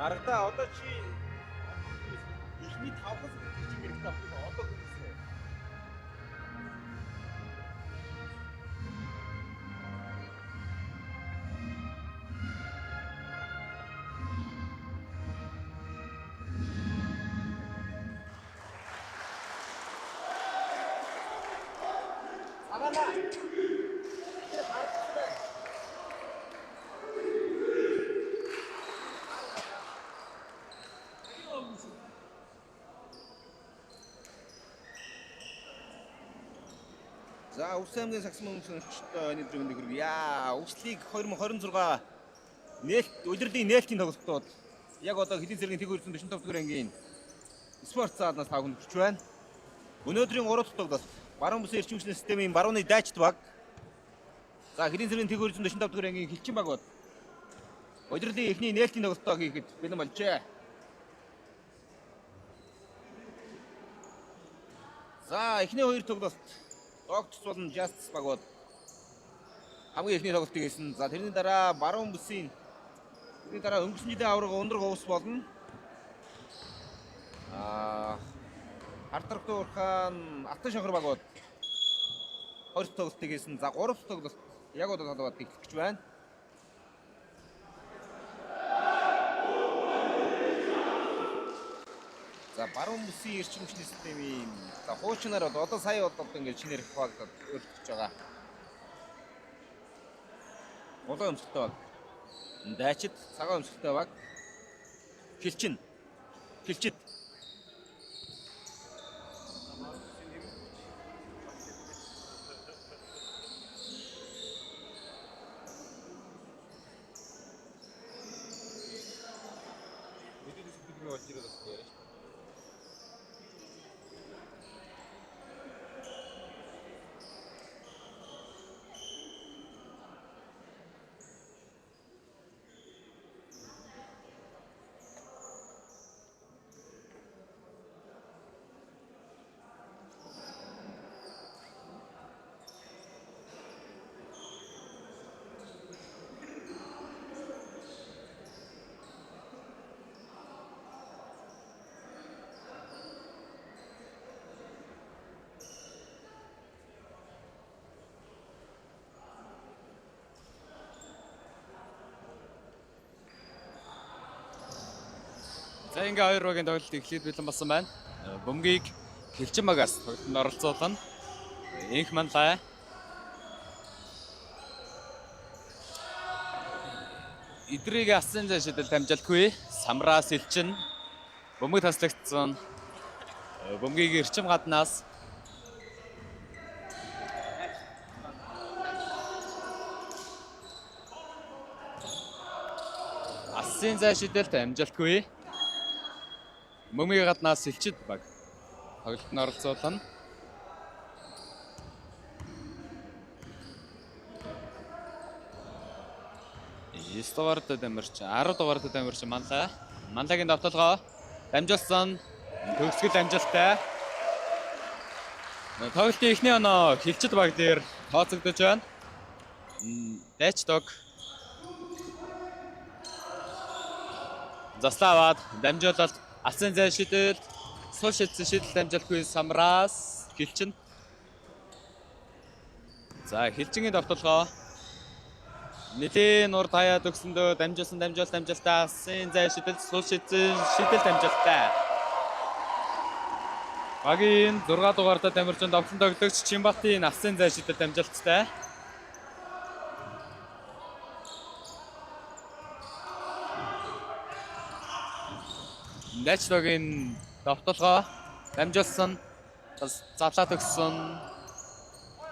Маргадаа одоо чи эхний 5 секунд чи хэрэгтэй авах одоо гүнсээ. За Өвс аймгийн сагсан мөнгөсөгчтэй энэ өдрийн мэндийг хүргье. Өвслийг 2026 нээлт улирлын нээлтийн тоглолтууд яг одоо хөлийн цэргийн тэг 245 дугаар ангийн спорт заалнаас та бүхэнд хүрч байна. Өнөөдрийн 3 дахь тоглолт баруун бүсийн эрчим хүчний системийн барууны дайчид баг. За хөлийн цэргийн тэг 245 дугаар ангийн хилчин баг бод. Улирлын эхний нээлтийн тоглолтоо хийхэд бэлэн болжээ. За эхний хоёр тоглолт Doctors болон Justice багууд хамгийн эхний тоглолтыг хийсэн. За тэрний дараа баруун бүсийн тэрний дараа өнгөрсөн жилийн аварга өндөр говс болно. Хардарх Уурхаан Алтан шонхор багууд хоёр дахь тоглолтыг хийсэн. За гурав дахь тоглолт яг одоо толгойд эхлэх гэж байна. За баруун бүсийн эрчим хүчний системийн за хуучнаар бол одоо сая бол ингээд шинээр хуваагдаад өөрчлөгдөж байгаа. Улаан өмсөлттэй баг. Дайчид цагаан өмсөлттэй баг. Хилчин. Хилчид. Мэдээлэл сэтгэл болж ирээд бас яриа шүү. За, ингээ хоёр багийн тоглолт эхлээд бэлэн болсон байна. Бөмбөгийг Хилчин багаас тоглолтод оролцуулна. Инх Манлай. Идрийг асан зай шидэл дамжуулгүй. Самраас Элчин. Бөмбөг таслагдсан. Бөмбөгийг эрчим гаднаас Асын зай шидэлт амжилтгүй. Бөмбөгийн гаднаас Элчид баг тоглолтод оролцуулна. 9 дугаард дамирч, 10 дугаард дамирч Манлай. Манлагийн давталгаа дамжуулсан. Төгсгөл амжилттай. Тоглолтын эхний оноо Хилчид баг дээр тооцогдож байна. Дайчдог. Заслаа аваад дамжуулалт, алсын зай шидэлт, сул шидсэн шидэлт амжилтгүй Самраас Хилчин. За, Хилчингийн давталгаа Нэлийн нур таяад өгсөндөө дамжуулсан, дамжуулалт амжилттай, алсын зай шидэлт, сул шидсэн шидэлт амжилттай. Багийн 6 дугаартаа дамжуулсан давтан тоглогч Чимбатын алсын зай шидэлт амжилттай. Нэчдогийн давталгаа дамжуулсан, бас задлаад өгсөн.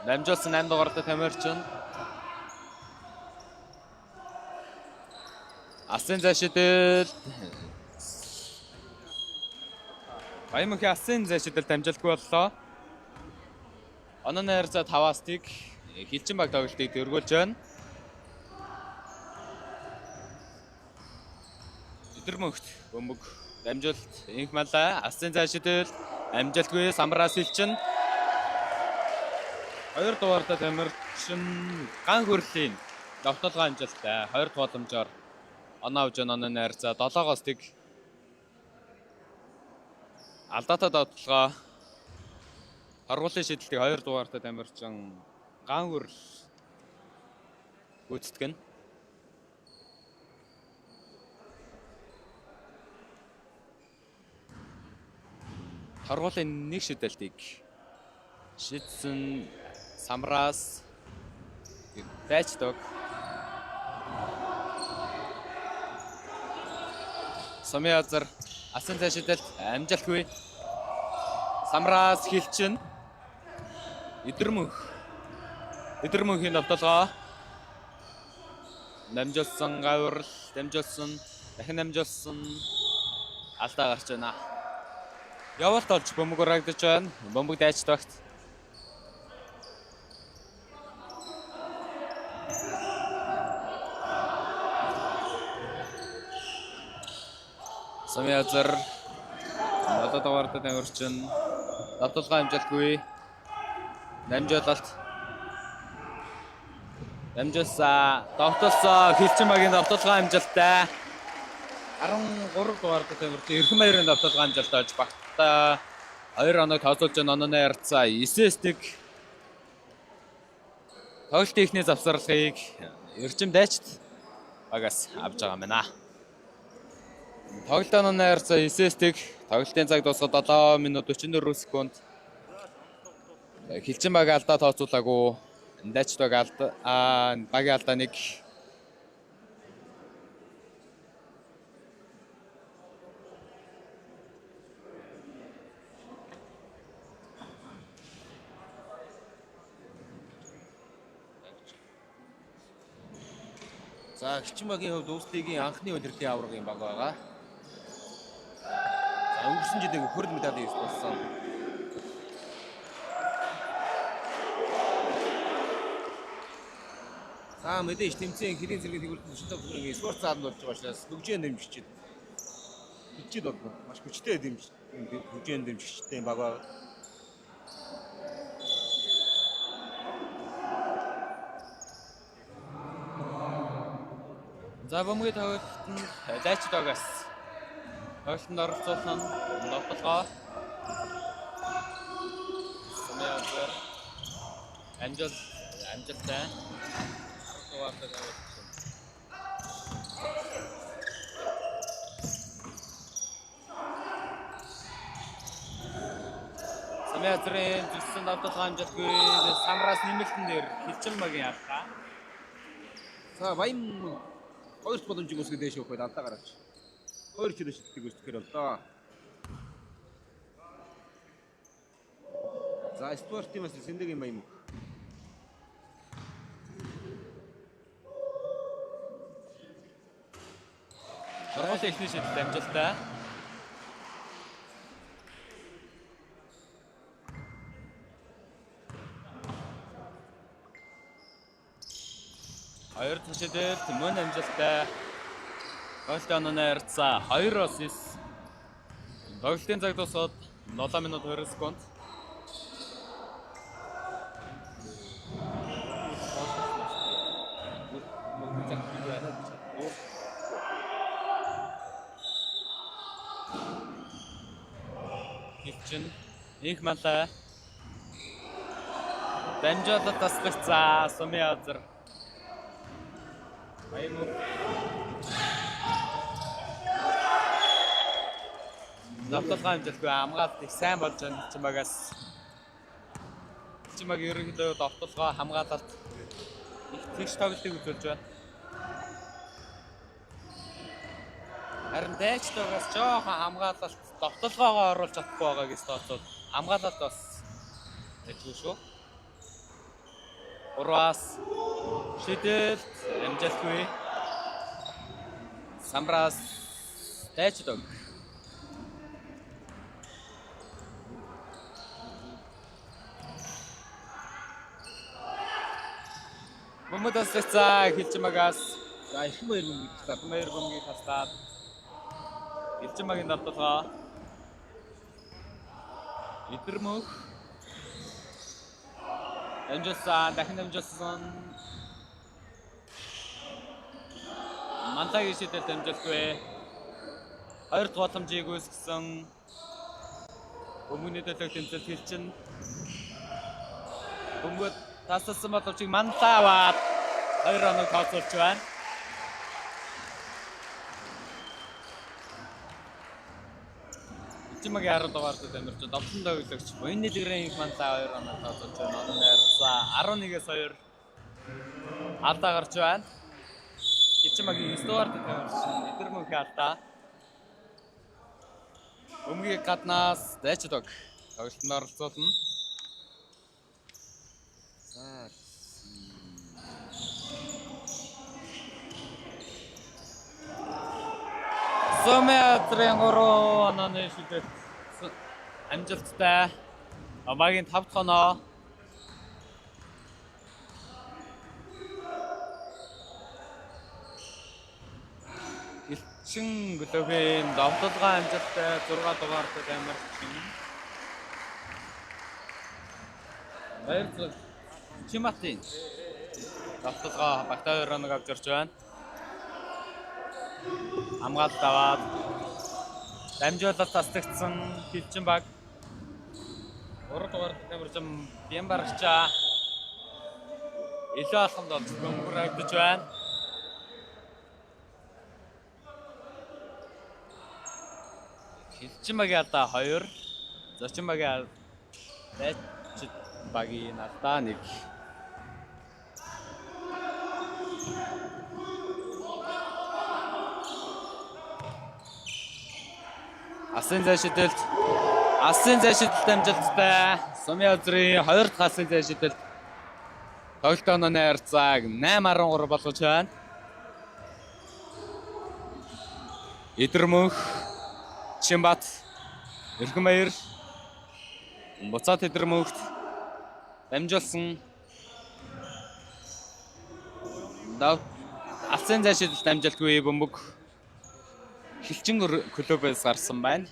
Дамжуулсан 8 дугаартаа тамирчин. Асын зай шидэл. Баямөнхийн асын зай шидэл дамжуулгүй боллоо. Онооны харьцаа 5-аас 1 Хилчин баг тоглолтыг дөргүүлж байна. Өдөр мөнхт бөмбөг дамжуулалт, инх малай, асын зай шидэл амжилтгүй Самраас Хилчин. 2 дугаартаа тамирчин ган хөрлийн давталгаа амжилттай. 2 дахь боломжоор оноо авж байгаа, онооны харьцаа 7-оос 1. Алдаатай давталгаа, торгуулийн шидэлтийг 2 дугаартаа тамирчин ган хөрл гүйцэтгэн. Торгуулийн нэг шидэлтийг шидсэн Самраас дайчдаг. Сумын азар асан зай шидэлт амжилтгүй. Самраас Хилчин. Идэрмөнх. Идэрмөнхийн давталгаа. Дамжуулсан, гаврал, дамжуулсан, дахин дамжуулсан, алдаа гарч байна. Явалт олж бөмбөг урагдаж байна. Бөмбөг дайч тогт. Сумын азар 7 дугаартаа тамирчин давталгаа амжилтгүй. Дамжуулалт. Дамжуулсан. Давталсан. Хилчин багийн давталгаа амжилттай. 13 дугаартаа тамирчин Эрхэн баярын давталгаа амжилттай болж багтаа 2 оног тооцоолж байгаа, онооны харьцаа 9-1. Тоглолтын эхний завсарлагыг Эрчим дайчид багаас авч байгаа юм байна. Тоглолтын онооны харьцаа 9-1. Тоглолтын цаг дуусгаад 7 минут 44 секунд. Хилчин баг алдаа тооцоолаагүй. Дайчид баг алдаа, багийн алдаа нэг. За, Хилчин багийн хувьд Өвс лигийн анхны удирдлын аваргын баг байгаа. За, өнгөрсөн жилийн хөрд медалийг эзэлсэн болсон. За, мэдээж тэмцээн хэрийн зэргийн тэгвэрт 45 бүрийн спорт зааланд болж байгаа учраас хөгжөөн дэмжигчид хөгжид болно. Маш хүчтэй дэмж хөгжөөн дэмжигчтэй баг байгаа. За, бөмбөгийн тоглолтод дайчид багаас тоглолтод оролцуулсан давталгаа. Сумын азар амжилт амжилттай. 10 дугаартаа тавьсан. Сумын газрын зүссэн давталгаа амжилтгүй самраас нэмэлтэн дээр хилчин багийн алдаа. За Баян хоёр дахь боломжийг үүсгэж дээш өгөх үед алдаа гаргаж. Хоёр чирээ шидэлтийг үүсгэхээр боллоо. За спортын мастер Сэндэгийн Баян. Сургуулийн эхний шидэлт амжилттай. Хоёр дахь шидэлт мөн амжилттай. Тоглолтын онооны харьцаа 2-9. Тоглолтын цаг дуусаад 7 минут 20 секунд. Хилчин инх малай. Дамжуулалт таслагцаа сумын азар. Баян Давталгаа амжилтгүй хамгаалалт их сайн болж байна хилчин багаас. Хилчин баг ерөнхийдөө давталгаа хамгаалалт их тэгш тоглолтыг үзүүлж байна. Харин дайчдагаас жоохон хамгаалалт давталгаагаа оруулж чадахгүй байгаа гэж тооцвол хамгаалалт бас ажгүй шүү. Гурваас шидэлт амжилтгүй. Самраас дайчдаг. Бөмбөг таслагцаа хилчин багаас За их баяр бөмбөг таслаад. хоёр бөмбөгийг таслаад хилчин багийн давталгаа Идэрмөх дамжуулсан, дахин дамжуулсан. Мантагийн шидэл дамжуулгүй. Хоёр дахь боломжийг үүсгэсэн. Бөмбөгний төлөө тэмцэлт хилчин. Бөмбөг тасласан боловч манлаа аваад хоёр оног тооцоолж байна. Хилчимагийн 10 дугаар дээр амьдарч довтлон тоглогч Буян дэлгэрийн их манлаа хоёр оног тооцоолж байна. Оноо найрцаа 11-ээс 2 алдаа гарч байна. Хилчимагийн 9 дугаар дээр амьдарч Эдэрмөнхийн алдаа. Өмгийн гаднаас дайчдаг тоглолтод оролцуулна. За Сумын 3 онооны шүдэлт амжилттай. Багийн 5 дахь оноо. Элчин глобын довтолгоо амжилттай 6 дугаартай тамирчин. Баяр зүг. Чиматын довтолгоо багтаа 2 оног авч орж байна. Хамгаалалт аваад дамжуулалт таслагдсан хилчин баг. 3 дугаар тамирчин Бямбарчаа илүү алхамд олж бөмбөр авдаж байна. Хилчин багийн алдаа 2, зочин багийн дайчид багийн алдаа 1. Асын зай шидэлт. Асын зай шидэлт амжилттай. Сумын азрын 2 дахь асын зай шидэлт. Тоглолт онооны харьцааг 8-13 болгож байна. Идэрмөнх, Чимбат, Эрхэн баяр буцаад Идэрмөнхт дамжуулсан. Алсын зай шидэлт амжилтгүй бөмбөг Хилчин клубээс гарсан байна.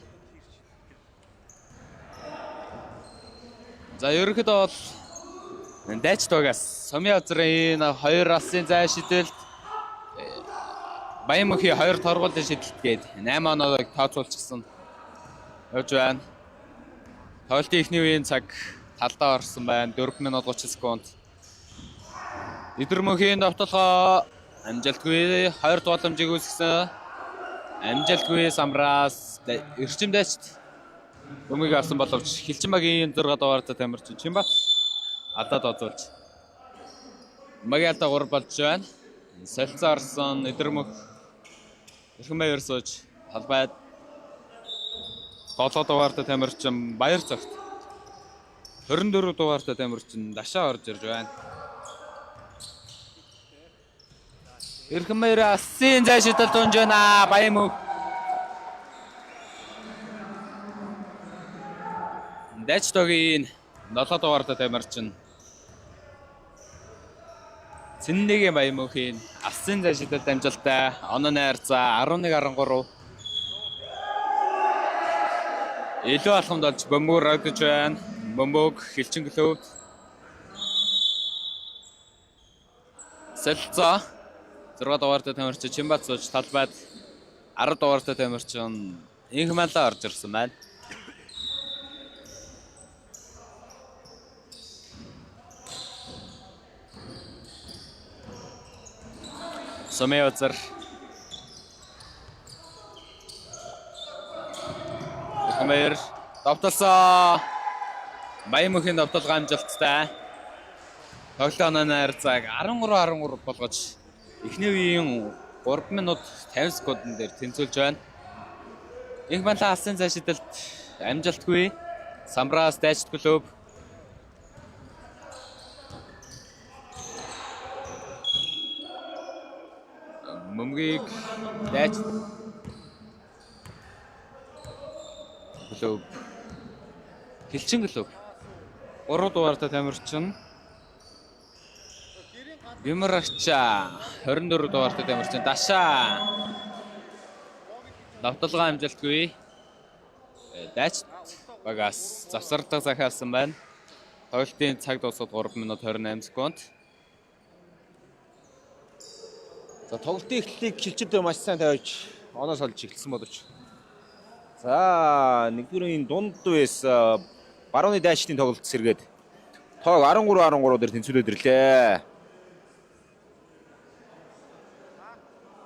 За ерөнхийдөө бол дайч дугаас Сумын газрын хоёр алсын зай шидэлт Баян мөнхийн хоёр торгуулийн шидэлт гээд 8 оноог тооцоолчихсон явж байна. Тоглолтын эхний үеийн цаг талдаа орсон байна. 4 минут 30 секунд. Эдэр мөнхийн довтолгоо амжилтгүй хоёр дахь боломжийг үүсгэсэн. Амжилтгүй самраас эрчим дайчд Бөмбөгийг авсан боловч Хилчин багийн 6 дугаартай тамирчин Чимбат алдаад озуулж. Багийн алдаа 3 болж байна. Солилцоо орсон Эдэрмөх Эрхэн баяр сууж талбайд 7 дугаартай тамирчин Баяр цогт 24 дугаартай тамирчин Дашаа орж ирж байна. Эрхэн баяр асын зай шидэл дунж байна. Баян мөх. Дайчдогийн 7 дугаартай тамирчин Цэннэгийн Баян мөхийн асын зай шидэлд амжилттай. Оноо найрцаа 11-13. Илүү алхамд олж бөмбөг рагдж байна. Бөмбөг Хилчин клуб. Солилцоо 6 дугаартай тамирчин Чимбат сууж талбайд 10 дугаартай тамирчин Инх малаа орж ирсэн байна. Сумын узар Эхмэр давталсан. Баян мөхийн давталгаа амжилттай. Тоглоом найрцааг 13-13 болгож эхний үеийн 3 минут 50 секундын дээр тэнцвүүлж байна. Инх малаа алсын зай шидэлт амжилтгүй. Самбраас дайчд клуб бөмбөгийг дайч клуб Хилчин клуб 3 дугаартай тамирчин Бимрагча 24 дугаартай тамирчин Дашаа давталгаа амжилтгүй. Дайч багаас завсарлага захиалсан байна. Тоглолтын цаг дуусаад 3 минут 28 секунд. За тоглолтын эхлэлийг хилчид маш сайн тавьж оноос олж эхэлсэн боловч. За нэгдүгээрийн дунд байсан барууны дайчдын тоглолт сэргээд тоог 13-13 дээр тэнцвүүлээд ирлээ.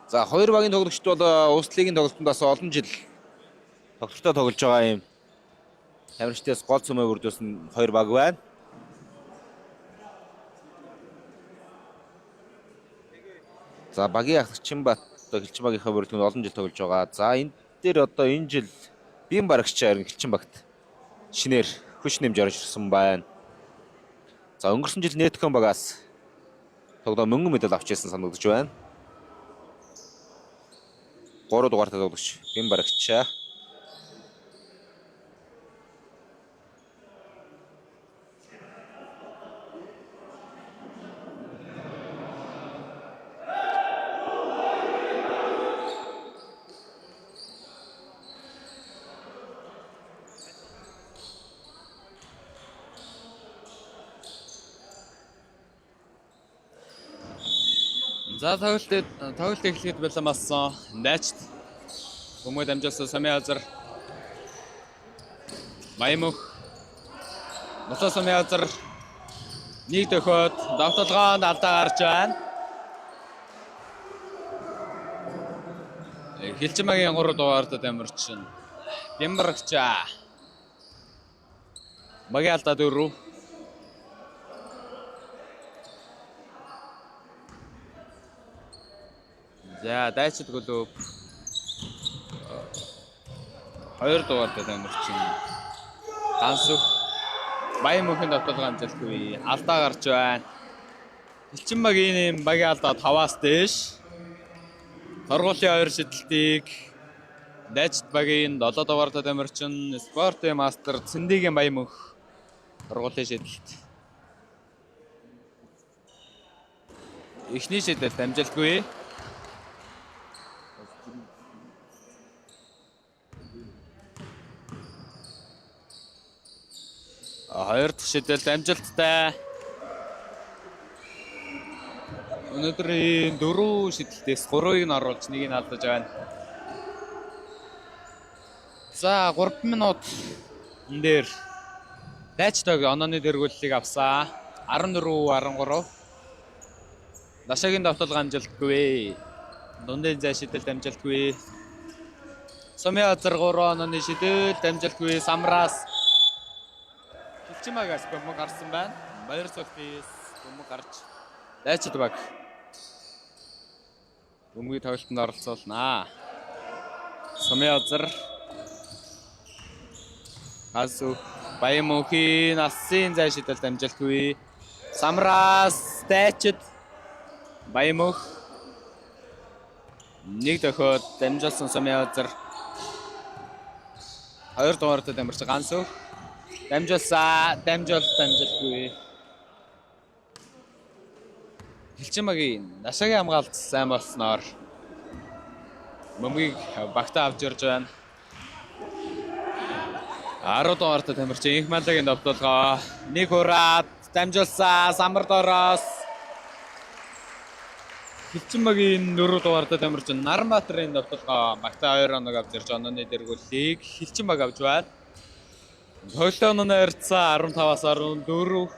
За хоёр багийн тоглогчд бол улс лигийн тоглолтонд бас олон жил тогтвортой тоглож байгаа юм. Тамирчдаас гол цөмөө бүрдүүлсэн хоёр баг байна. За багийн ахлагч Чимбат одоо Хилчин багийнхаа бүрэлдэхүүнд олон жил тоглож байгаа. За энэ дээр одоо энэ жил Бим барагч харин Хилчин багт шинээр хүч нэмж орж ирсэн байна. За өнгөрсөн жил Netcom багаас тоглоо мөнгөн медаль авч ирсэн санагдаж байна. 3 дугаартай тоглогч Бим барагчаа. За тоглолт эхлэхэд бэлэн болсон. Дайчд бөмбөг дамжуулсан Сумын Азар. Маймөх. Нутаа Сумын Азар нэг дөхөөд давталгаанд алдаа гарч байна. Хилчин багийн 3 дугаартай тамирчин Бямбарагчаа. Багийн алдаа 4. За дайчид клуб 2 дугаартай тамирчин Гансүх Баян мөнхийн давталгаа амжилтгүй алдаа гарч байна. Хилчин багийн багийн алдаа 5-аас дээш. Торгуулийн 2 шидэлтийг дайчид багийн 7 дугаартай тамирчин спортын мастер Цэндигийн Баян мөнх торгуулийн шидэлт. Эхний шидэлт амжилтгүй. Хоёр дахь шидэлт амжилттай. Өнөөдрийн 4 шидэлтээс 3-ыг нь оруулж нэгийг нь алдаж байна. За 3 минут энэ дээр дайчдаг онооны дэргүүллийг авсан. 14-13. Дашаагийн давталгаа амжилтгүй. Дундын зай шидэлт амжилтгүй. Сумын газар 3 онооны шидэл дамжилтгүй Самраас Хилчимагаас бөмбөг гарсан байна. Баяр цогтис бөмбөг гарч дайчид баг бөмбөгийн тоглолтод оролцуулнаа. Сумын газар Газ Баян мөнхийн алсын зай шидэл дамжилтгүй. Самраас дайчид Баян мөнх нэг дохиод дамжуулсан Сумын газар 2 дугаартай дамжиж ганц өг дамжуулсан, дамжуулт дамжилтгүй. Хилчимагийн Нашагийн хамгаалт сайн болсноор бөмбөгийг багтаа авч ирж байна. 10 дугаартай тамирчин инх малагийн довтолгоо нэг хураад дамжуулсан Самар дороос Хилчимагийн 4 дугаартай тамирчин Наранбаатарын довтолгоо багтаа 2 оног авч ирж онооны дэргүүллийг Хилчимаг авч байна. Тоглолтын онооны харьцаа 15-аас 14.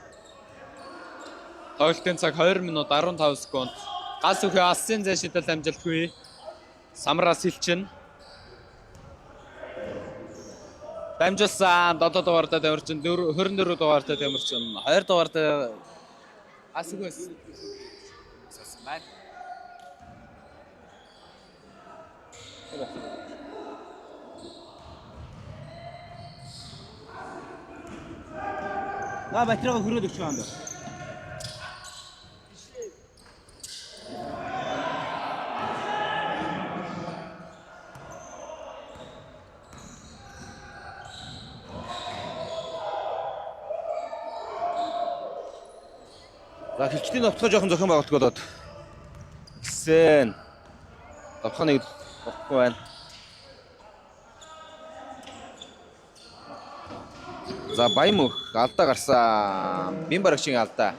Тоглолтын цаг 2 минут 15 секунд. Гал сүхээ алсын зай шидэл амжилтгүй. Самраас Хилчин. Дамжуулсан 7 дугаартай тамирчин 24 дугаартай тамирчин 2 дугаартай гал сүхээс сасан байна. На батарейгаа хөрөөд өгч байгаа юм байна. За хилчдийн довтлогоо жоохон зохион байгуулалт болоод гисэн. Довтлогоо нэг болохгүй байна. За Баян мөнх алдаа гарсан. Бин барагчийн алдаа.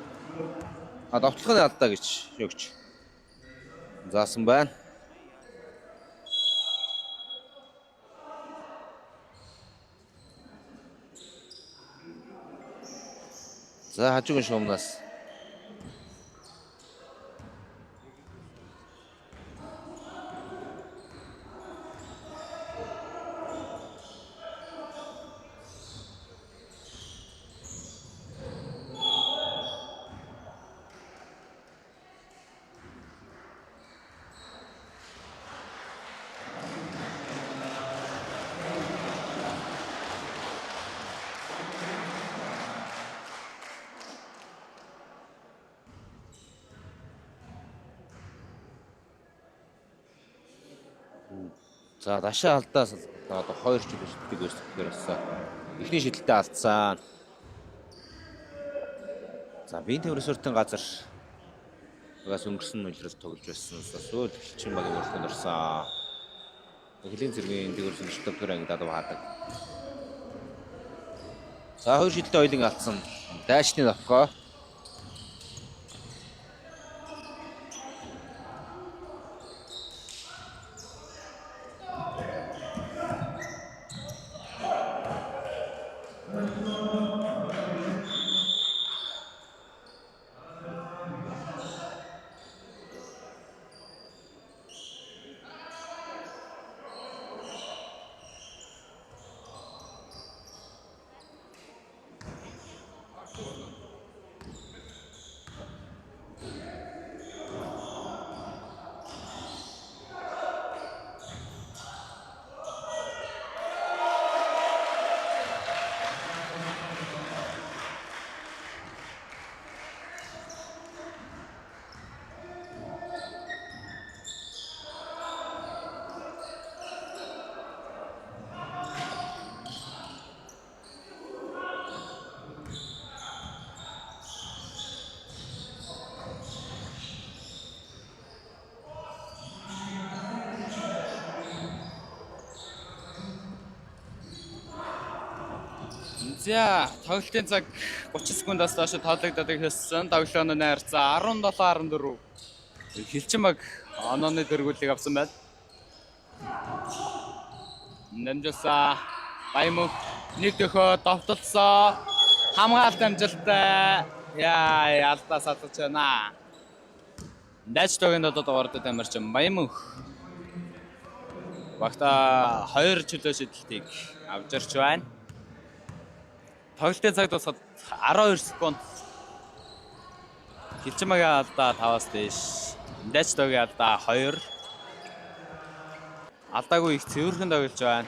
А довтлогын алдаа гэж өгч заасан байна. За хажуугийн шуумнаас За дашаа алдаас одоо хоёр жил шиддэг өрсөлдөөр болсон. Эхний шидэлтэд алдсан. За биеийн төврөсөртөн газар багаас өнгөрсөн улирал тоглож байсан. Сүүл хилчин багийн өрсөлдөнд орсон. Хөлийн зэргийн төгөрсөн 45 дугаар анги дадав хаадаг. За хоёр шидэлтэд хоёулын алдсан. Дайчны давхгаа. За тоглолтын цаг 30 секундаас доош тоологдоод эхэлсэн. Тоглооны харьцаа 17-14. Хилчин баг онооны дөргүүлийг авсан байна. Намжуулсан. Баян мөнх нэг дөхөө довтолсоо. Хамгаалт амжилттай. Яа, алдаа салгаж байна. Дайч тогийн 7 дугаард тамирчин Баян мөнх. Багта 2 чөлөө шидэлтийг авчирч байна. Тоглолтын цаг дуусахад 12 секунд. Хилчимагийн алдаа 5-аас дээш. Дайч догийн алдаа 2. Алдаагүй их цэвэрхэн тоглож байна.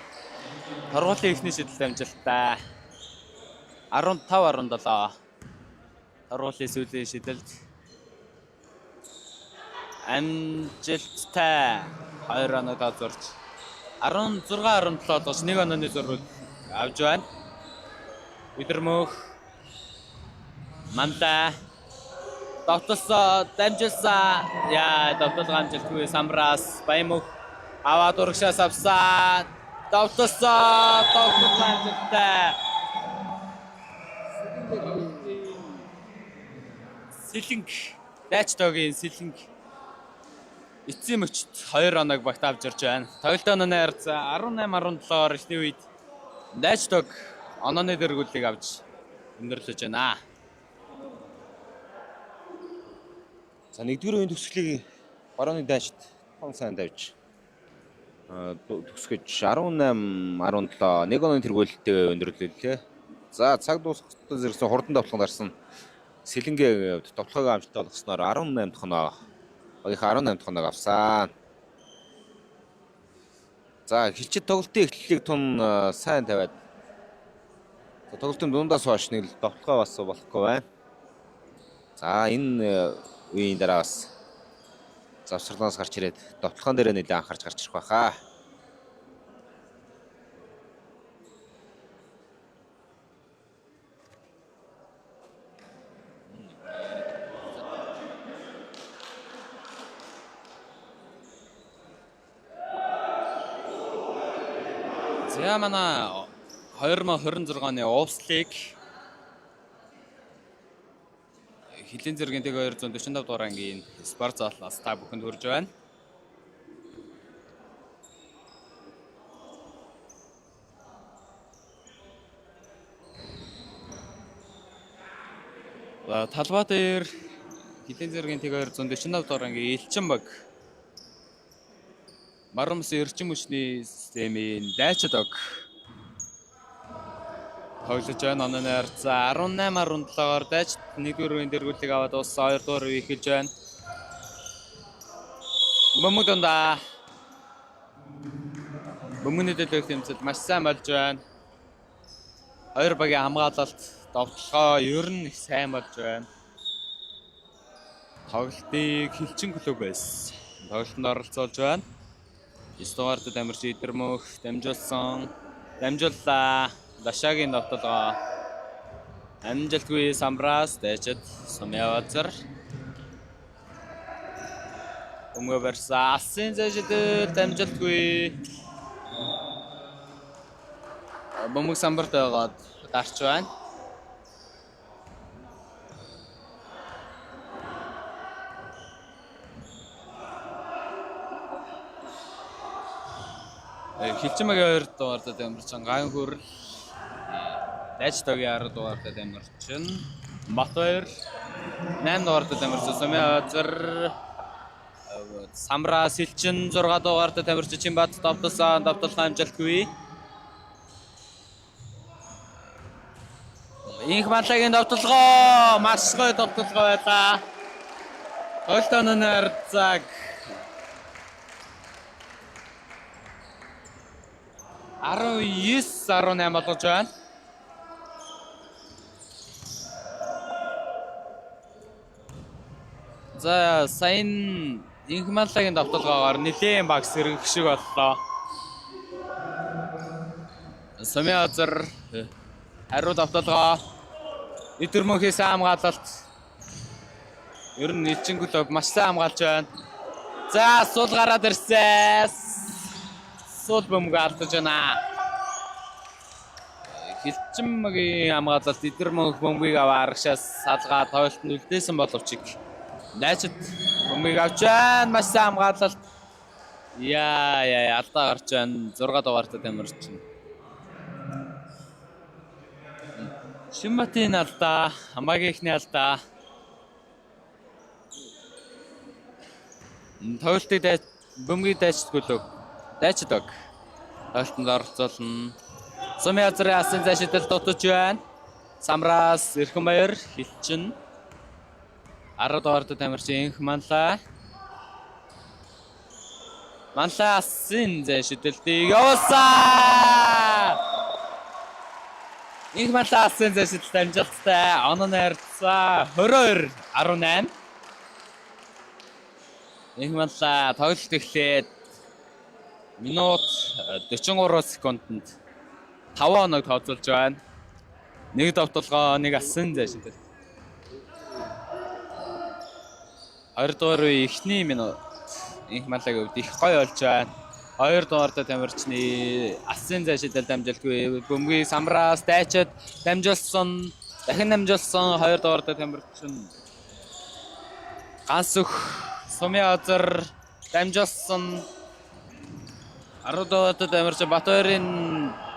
Торгуулийн эхний шидэлт амжилттай. 15 17. Торгуулийн сүүлийн шидэлт амжилттай 2 оноо зурж 16 17 болгож 1 онооны зурвал авч байна. Өдөрмөх Мандаа довтолсоо, дамжилсан. Яа, довтолгоо амжилтгүй самраас Баямөх аваад урагшаас авсан. Довтолсоо, довтолгоо амжилттай. Сэлэнг дайч тогийн сэлэнг эцсийн мөчт 2 оног багт авч ирж байна. Тоглолт онооны харьцаа 18 17-оор эхний үед дайч тог онооны дэргүүлийг авч өндөрлөж байна. За нэгдүгээр үеийн төгсгөлийг барууны дайчид тон сайн тавьж төгсгөж 18 17 нэг онооны тэргүүлэлтэйгээ өндөрлөлээ. За цаг дуусах зэрэгсэн хурдан давталганд гарсан Сэлэнгийн хувьд давталгааг амжилттай болгосноор 18 дахь оноо багийнхаа 18 дахь оноог авсан. За хилчид тоглолтын эхлэлийг тун сайн тавиад за тоглолтын дундаас хойш нэг л давталгаа бас болохгүй байна. За энэ үеийн дараа бас завсарлаас гарч ирээд довтлогон дээр нэлээд анхаарч гарч ирэх байхаа. За манай 2026 оны Увс лиг Хилийн зэргийн тэг 245 дугаар ангийн спорт залаас та бүхэнд хүрж байна. За талбай дээр Хилийн зэргийн тэг 245 дугаар ангийн Элчин баг Мармс эрчим хүчний системийн дайчид ог тоглож байна. Онооны харьцаа 18 17-оор дайчид 1-р үеийн дэргүүлийг аваад дууссан. 2-р үе эхэлж байна. Бөмбөг дундаа. Бөмбөний төлөөх тэмцэл маш сайн болж байна. Хоёр багийн хамгаалалт довтлогоо ер нь их сайн болж байна. Тоглолтыг Хилчин клубээс тоглолтод оролцуулж байна. 9 дугаард дамжиж Идэрмөх дамжуулсан. Дамжууллаа. Дашаагийн довтолгоо. Амжилтгүй самбраас дайчид Сумьявазар. Өмгөө барьсан. Алсын зэжидэл дамжилтгүй. Бөмбөг самбарт байгаад гарч байна. Хилчимагийн 2 дугаартад дамжсан ган хөрл. Дайч тогийн 10 дугаартад дамжсан. Бат 2 8 дугаартад дамжсан Сумьявазар. Самраа Сэлчин 6 дугаартад дамжсан Чинбат довтолсон, довтолгоо амжилтгүй. Инх манлагийн довтолгоо маш гоё довтолгоо байлаа. Тоглолтын харьцааг 19 18 болгож байна. За сайн инх манлагийн довтолгоогоор нэлээн баг сэргэх шиг боллоо. Сумьязар хариу довтолгоо. Идэрмөнхийн сайн хамгаалалт. Ер нь Элчин клуб маш сайн хамгаалж байна. За сул гараад ирсэн. Сул бөмбөг алдаж байна. Хилчимгийн хамгаалалт Идэрмөнх бөмбөгийг аваа арагшаас салгаа тоглолтод үлдээсэн боловч найчид бөмбөгийг авч байна. Маш сайн хамгаалалт. Яа яа алдаа гарч байна. 6 дугаартад ямарч. Шинбатын алдаа, Хамаагийн ихний алдаа. Тоглолтыг дайч бөмбөгийг дайчдгүй лөө. Дайчдаг. Тоглолтод оролцуулна. Сумын газрын асын зай шидэл дутаж байна. Самраас Эрхэн Баяр хилчин. 10 дугаард тамирчин Инх Манлай. Манлай асын зай шидэлтийг явуулсан. Инх Манлай асын зай шидэлт амжилттай. Онон харьцаа 22 18. Инх Манлай тоглолт эхлээд минут 43 секундэд 5 оног тооцоолж байна. Нэг довтолгоо, нэг асан зай шидэлт. 2 дугаар үе эхний минут Инх Манлагийн хувьд их гоё болж байна. 2 дугаартай тамирчны асын зай шидэлт амжилтгүй. Бөмбөгийг самраас дайчид дамжуулсан, дахин дамжуулсан 2 дугаартай тамирчин ганц өх сумын азар дамжуулсан 10 дугаартай тамирчин Батбаярын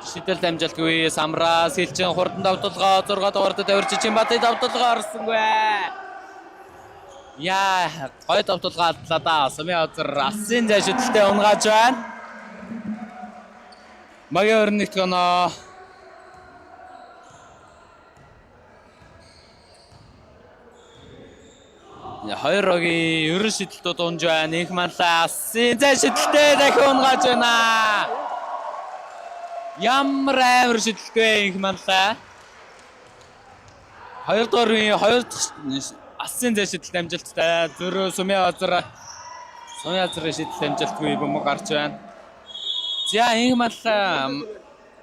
шидэлт амжилтгүй. Самраас хилчин хурдан давталгаа 6 дугаартай тамирчин Чинбатын давталгаа орсонгүй. Яа, гоё давталгаа алдлаа да. Сумын азар асын зай шидэлтэд унгааж байна. Багийн 21 дэх оноо. Хоёр рогийн ерөн шидэлтүүд унж байна. Инх Манлай асын зай шидэлтэд дахин унгааж байна. Ямар амар шидэлтгүй Инх Манлай. Хоёр дугаар үеийн хоёр дахь асын зай шидэлт амжилттай. Зөрөө сумын азрын шидэлт амжилтгүй бөмбөг гарч байна. За Инх Манлай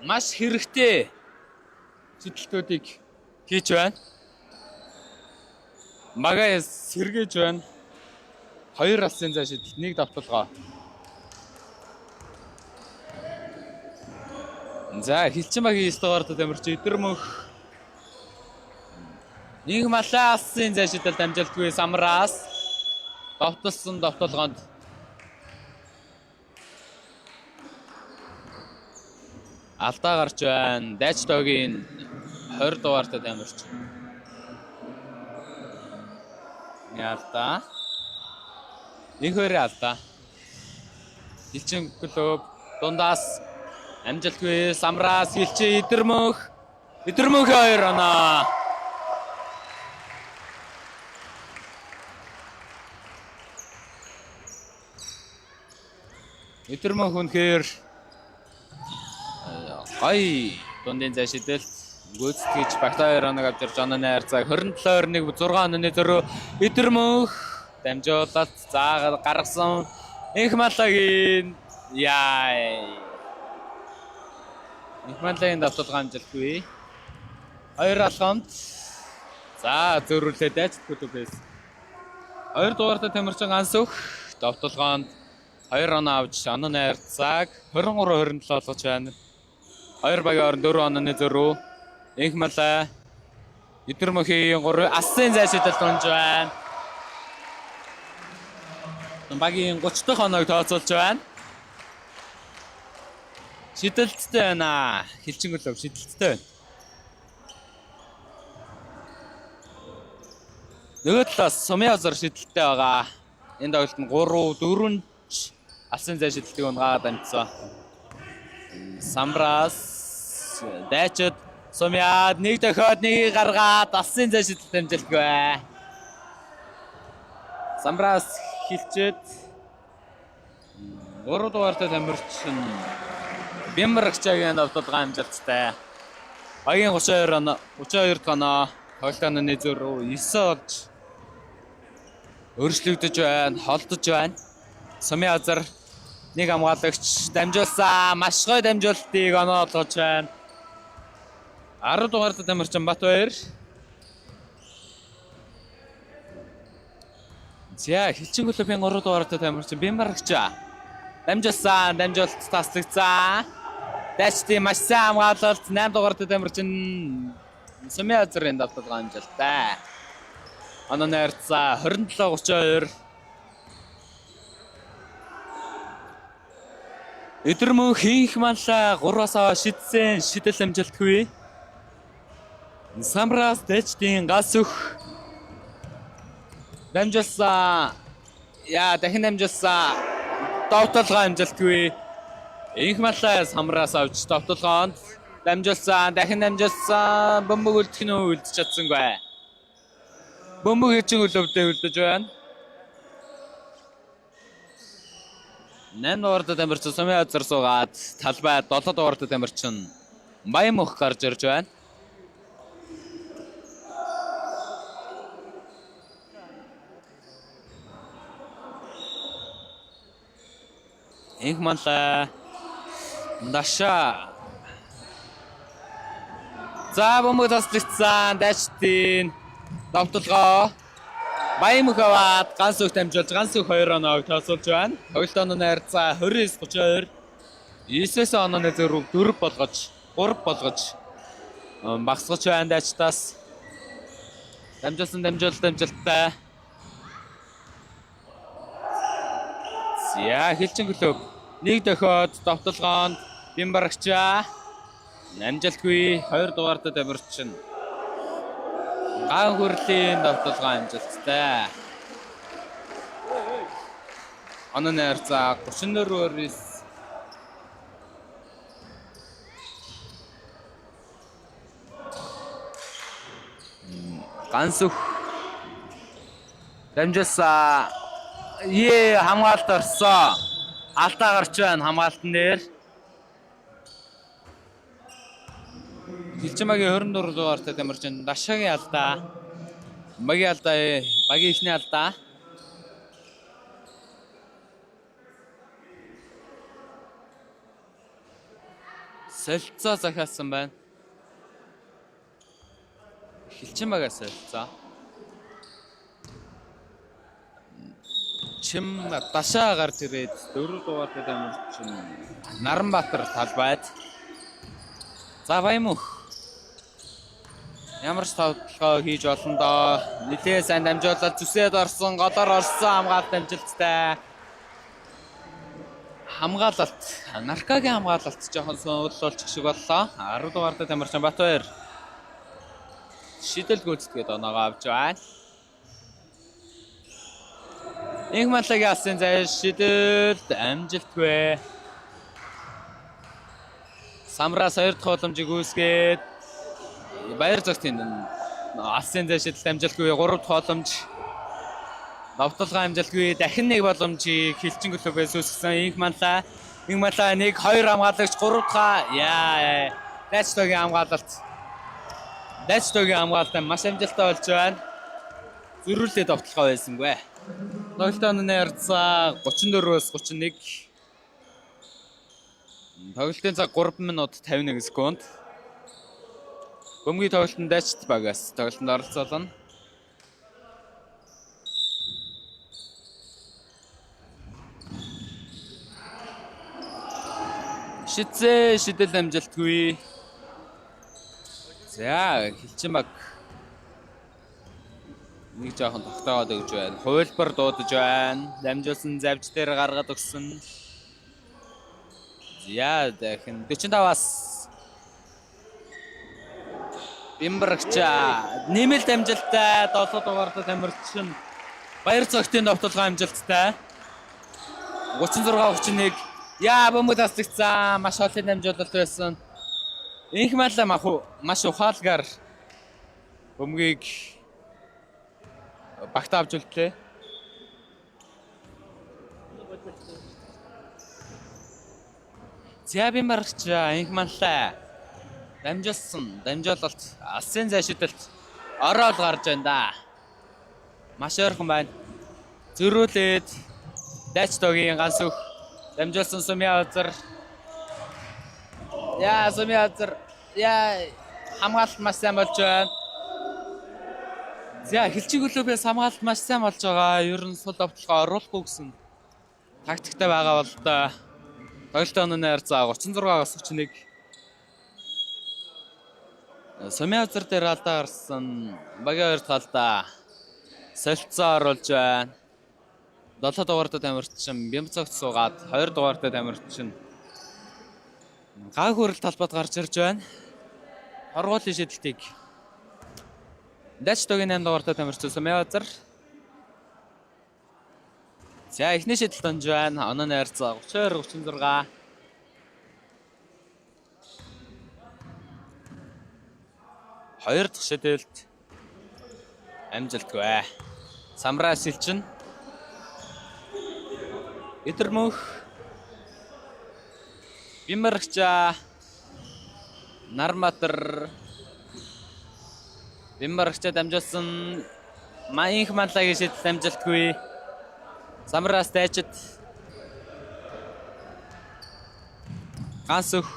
маш хэрэгтэй шидэлтүүдийг хийж байна. Магаа сэргээж байна. Хоёр асын зай шидэлт, нэг давталгаа. За хилчин багийн 9 дугаард тамирч Өдөрмөнх. Инх Малай асын зай шидэлт амжилтгүй самраас довтолсон довтолгоонд алдаа гарч байна. Дайчдогийн 20 дугаартай тамирч. Алдаа. Инх хоёрын алдаа. Хилчин клуб дундаас амжилтгүй самраас хилчин Өдөрмөнх. Өдөрмөнх хоёр оноо. Өдөрмөнх үнэхээр гоё дундын зай шидэлт гүйцэтгэж багтаа хоёр оног авчирч онооны харьцааг 27-21 6 онооны зөрүү Өдөрмөнх дамжуулалт за гаргасан Инх Маллагийн яа Инх Маллагийн давталгаа амжилтгүй. Хоёр алхамд за зөрүүлээ дайчдгүй байсан. 2 дугаартай тамирчин ганц өх давталгаанд 2 оноо авч онооны харьцааг 23-27 болгож байна. Хоёр багийн хооронд 4 онооны зөрүү. Инх Малай Өдөрмөнхийн 3 асын зай шидэлт унж байна. Багийн 30 дахь оноог тооцоолж байна. Шидэлттэй байна. Хилчин клуб шидэлттэй байна. Нөгөө талаас сумын азар шидэлттэй байгаа. Энэ тоглолт нь 3 4 алсын зай шидэлтийг унгаад амжсан. Самраас дайчид сумяад нэг дохиод нэгийг гаргаад алсын зай шидэлт амжилтгүй. Самраас хилчээд 3 дугаартай тамирчин Бямрагчагийн давталгаа амжилттай. Багийн 32 оноо 32 дахь оноо тоглолтын зөрүү 9 болж өөрчлөгдөж байна, холдож байна. Сумын азар нэг хамгаалагч дамжуулсан. Маш гоё дамжуулалтыг оноо олгож байна. 10 дугаартай тамирчин Батбаяр. За хилчин клубын 3 дугаартай тамирчин Бямрагча дамжуулсан, дамжуулалт таслагдсан. Дайчдын маш сайн хамгаалалт 8 дугаартай тамирчин Сумын азрын давталгаа амжилттай. Онооны харьцаа 27-32. Өдөрмөн хинх манлаа 3-аас шидсэн шидэл амжилтгүй. Самраас дайчдын гас өх дамжуулсан. Яа дахин дамжуулсан. Давталгаа амжилтгүй. Инх маллай самраас авч товтолгоонд дамжуулсан, дахин дамжуулсан. Бөмбөг үлдэх нь үлдэж чадсангүй. Бөмбөг хилчин хөлөвдөө үлдэж байна. 8 дугаард тамирчин Сумын газар суугаад талбай 7 дугаард тамирчин Баян мөх гарч ирж байна. Инх манлаа. Даша. За бөмбөг таслагдсан. Дайчдын довтолгоо. Баян мөх аваад ганц үг дамжуулж ганц үг 2 оноог тооцоолж байна. Тоглолт онооны харьцаа 29-32. 9-ээс онооны зөрүүг 4 болгож 3 болгож багасгаж байна дайчдаас. Дамжуулсан дамжуулалт амжилттай. За хилчин клуб нэг дохиод довтолгоонд Бимбарагчаа амжилтгүй 2 дугаард тамирчин. Ган хүрлийн довтолгоо амжилттай. Онооны харьцаа 34-9. Гансүх дамжуулсан. Ее хамгаалалт орсон. Алдаа гарч байна хамгаалтан дээр. Хилчимагийн 24 дугаартай тамирчин Дашагийн алдаа. Багийн алдаа, багийн эхний алдаа. Солилцоо захиалсан байна. Хилчимагаас солилцоо. Чим дашаа гарч ирээд 4 дугаартай тамирчин Наранбаатар талбайд. За Баямөх. Ямар ч тавдлага хийж олон доо. Нилээ сайн дамжуулаад зүсээд орсон, голоор орсон хамгаалалт амжилттай. Хамгаалалт, Наркагийн хамгаалалт жоохон суулуулчих шиг боллоо. 10 дугаартай тамирчин Батбаяр шидэл гүйцэтгээд оноогоо авч байна. Инх маллагийн алсын зай шидэлт амжилтгүй. Самраас 2 дахь боломжийг үүсгээд Баяр зогтын алсын зай шидэлт амжилтгүй 3 дахь боломж. Довтолгоо амжилтгүй дахин нэг боломжийг хилчин клубээс үүсгэсэн Инх маллаа. Инх маллаа 1 2 хамгаалагч 3 дахь яа. Дайчдогийн хамгаалалт. Дайчдогийн хамгаалалт маш амжилттай болж байна. Зөрүүлээ довтолгоо байсангүй. Тоглолтын онооны харьцаа 34-өөс 31. Тоглолтын цаг 3 минут 51 секунд. Бөмбөгийн тоглолтод Дайчд багаас тоглолтод оролцоолно. Шидзээ шидэл амжилтгүй. За хилчин баг нэг жоохон тогтоогоод өгч байна. Хувилбар дуудаж байна. Дамжуулсан завж дээр гаргаад өгсөн. За дахин 45-аас Бимбарагчаа нэмэлт амжилттай 7 дугаартай тамирчин Баяр цогтын довтолгоо амжилттай. 36-31. Яа бөмбөг таслагдсан. Маш олон дамжуулалт байсан. Инх малаа маш ухаалгаар бөмбөгийг багтаа авч үлдлээ. За Бимбарагчаа инх малаа дамжуулсан. Дамжуулалт алсын зай шидэлт ороод гарч байна да. Маш ойрхон байна. Зөрүүлээд Дайчдогийн ганц өөх дамжуулсан Сумын газар. Яа Сумын газар. Яа хамгаалалт маш сайн болж байна. За хилчиг клубээс хамгаалалт маш сайн болж байгаа. Ер нь сул довтлогоо оруулахгүй гэсэн тактиктай байгаа бол доо. Тоглолтын онооны харьцаа 36-аас 31. Сумын газар дээр алдаа гарсан. Багийн хоёр дахь алдаа. Солилцоо оруулж байна. 7 дугаартай тамирчин Бямцогт суугаад 2 дугаартай тамирчин Гаг хүрэл талбайд гарч ирж байна. Торгуулийн шидэлтийг Дайчдогийн 8 дугаартай тамирчин Сумын газар. За эхний шидэлт онж байна. Онооны харьцаа 32 36. Хоёр дахь шидэлт амжилтгүй. Самраа сэлчин. Идэрмөх. Бимарча. Нарматар. Бимарча дамжуулсан. Маинх манлагийн шидэлт амжилтгүй. Самраас дайчид. Гансөх.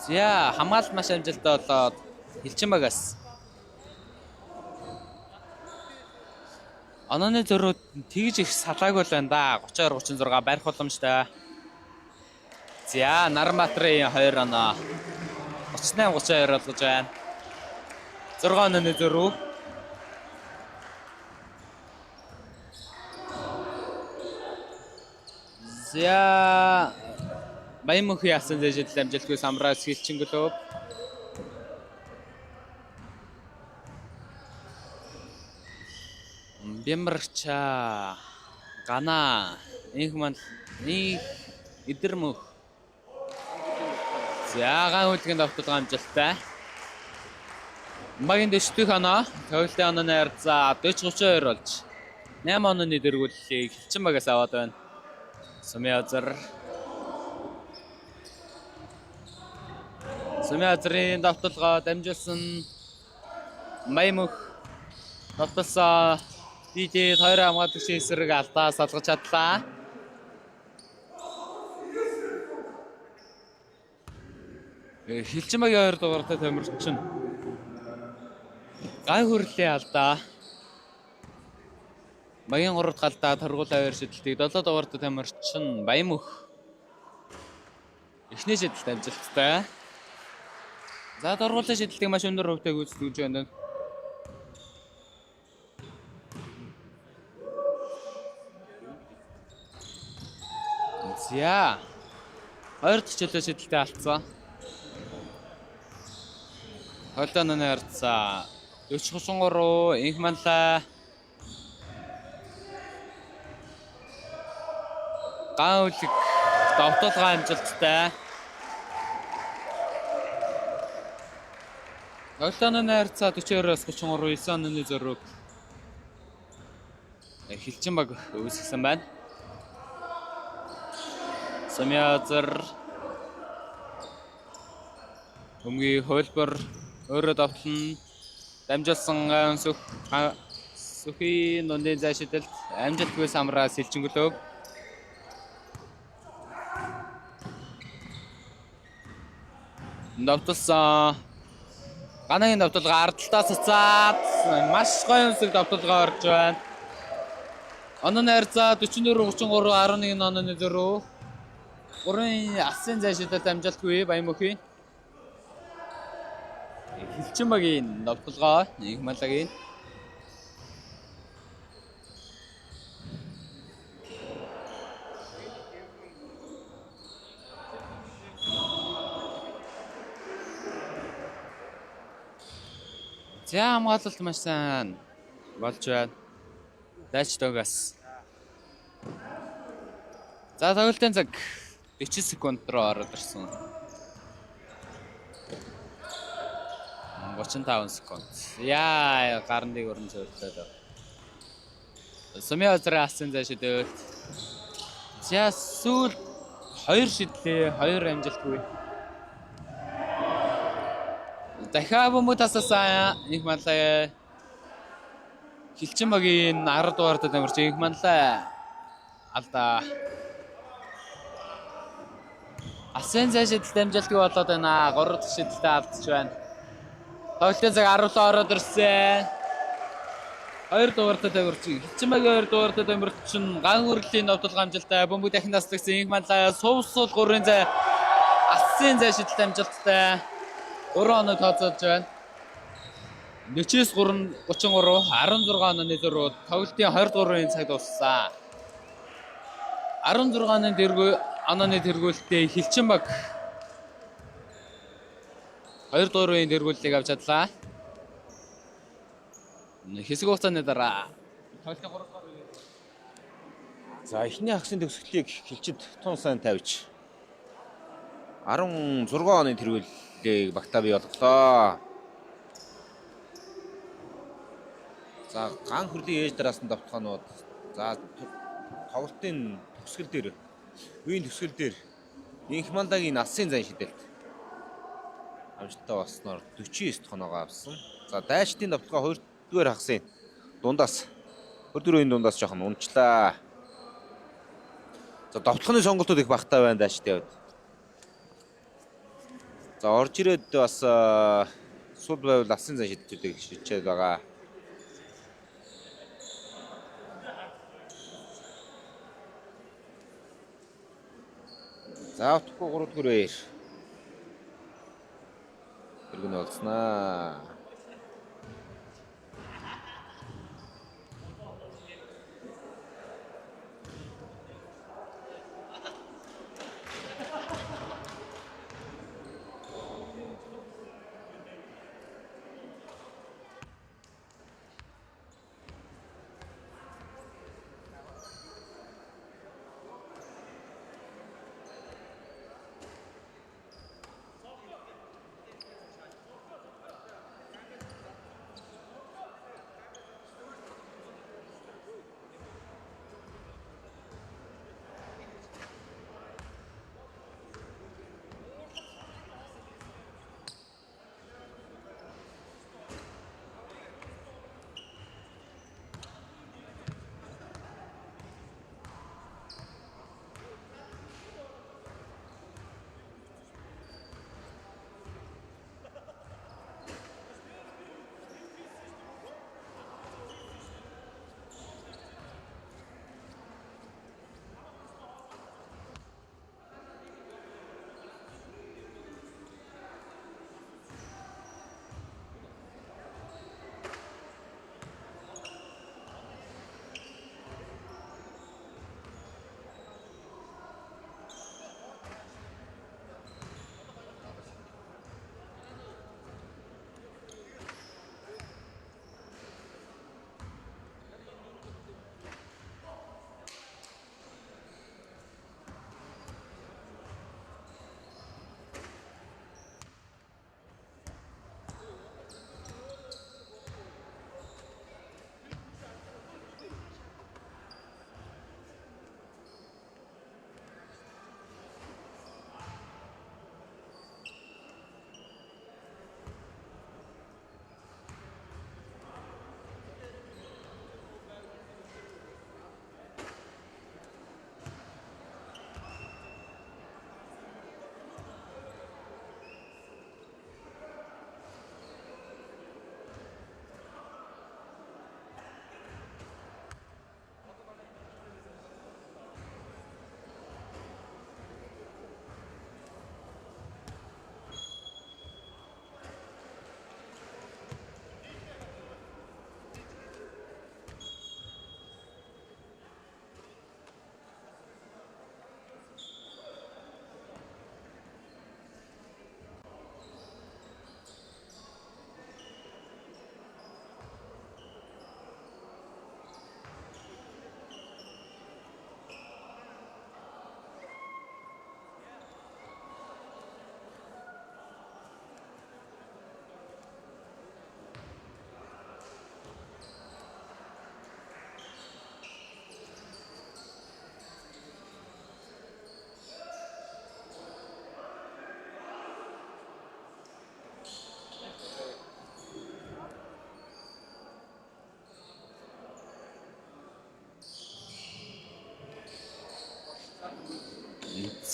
За хамгаалалт маш амжилттай болоод Хилчин багаас. Онооны зөрүүд тэгж их салаагүй л байна да. 32 36 барих боломжтой. За Нарматрын 2 оноо. 38 32 болгож байна. 6 онооны зөрүү. За Баян мөнхийн яасан зэжил амжилтгүй самраас хилчин клуб. Бямарча Гана инх манд нэг идэрмөх. За ган үлгийн давталгаа амжилттай. Багийн 40 дэх оноо, тоглолтын онооны харьцаа 40 32 болж 8 онооны дэргүүллийг хилчин багаас аваад байна. Сумын азар. Сумын азрын давталгаа дамжуулсан Маймөх давталсан дид хоёр хамгаалагчийн эсрэг алдаа салгаж чадлаа. Хилчин багийн 2 дугаартай тамирчин гай хүрлийн алдаа. Багийн 3 дахь алдаа торгуулаа 2 шидэлтийг 7 дугаартай тамирчин Баямөх эхний шидэлт амжилттай. За торгуулаа шидэлтийг маш өндөр хувьтай гүйцэтгэж байна. За. 2 дахь чөлөө шидэлтэд алдсан. Хойлооны харьцаа 40 33 инх манлаа. Ган үлэг довтолгоо амжилттай. Хойлооны харьцаа 42-оос 33 9 онооны зөрүүг Хилчин баг үүсгэсэн байна. Сумьязар өмгийн хөлбөр өөрөө довтлон дамжуулсан сүх сүхийн дундын зай шидэлт амжилтгүй самраа сэлжинглөв. Довтолсон. Ганагийн довтолгоо ардталтаа цацаад маш гоё өмсөг довтолгоо орж байна. Онооны харьцаа 44 33 11 онооны зөрүү. 3 асын зай шидэлт амжилтгүй Баян мөхийн. Хилчин багийн довтолгоо нэг малагийн. За хамгаалалт маш сайн болж байна. Дайч догоос. За тоглолтын цаг 40 секунд руу ороод ирсэн. 35 секунд. Яа, гарандыг өрн зөвлөлөө. Сумын озрын асан зай шидэлт. За сүүл 2 шидлээ, 2 амжилтгүй. Дахиад бөмбөг тасалсан их манлаа. Хилчин багийн 10 дугаартай тамирч их манлаа. Алдаа. Асын зай шидэлт амжилтгүй болоод байна. 3 дахь шидэлтэд алдчих байна. Тоглолтын цаг 17 ороод ирсэн. 2 дугаартай тамирч Хилчин багийн 2 дугаартай тамирчин ган хүрлийн довтолгоо амжилттай. Бөмбөг дахин таслагдсан их манлаа. Сувсуул 3-ын зай асын зай шидэлт амжилттай. 3 оноо тооцоолж байна. 49 3 33 16 онооны зөрүү тоглолтын 23-ын цаг дууссан. 16 онооны тэргүү онооны тэргүүлэлтээ Хилчин баг 2 дугаар үеийн тэргүүллийг авч чадлаа. Хэсэг хугацааны дараа тоглолтын 3 дугаар үе. За эхний хагасын төгсгөлийг хилчид тун сайн тавьж 16 оны тэргүүллийг багтаа бий болголоо. За ган хөрлийн ээж дараас нь давтаханууд за тоглолтын төгсгөл дээр үеийн төгсгөл дээр Инх Мандагийн алсын зан шидэлт амжилттай болсноор 49 дахь оноогоо авсан. За дайчдын давталгаа 2 дугаар хагасын дундаас 24-ийн дундаас жоохон унчлаа. За довтлохны сонголтууд их багтаа байна дайчдын хувьд. За орж ирээд бас сул байвал алсын зан шидэлтүүдийг шилжээд байгаа. За утгагүй 3 дугаар үеэр тэрэг нь болсноо.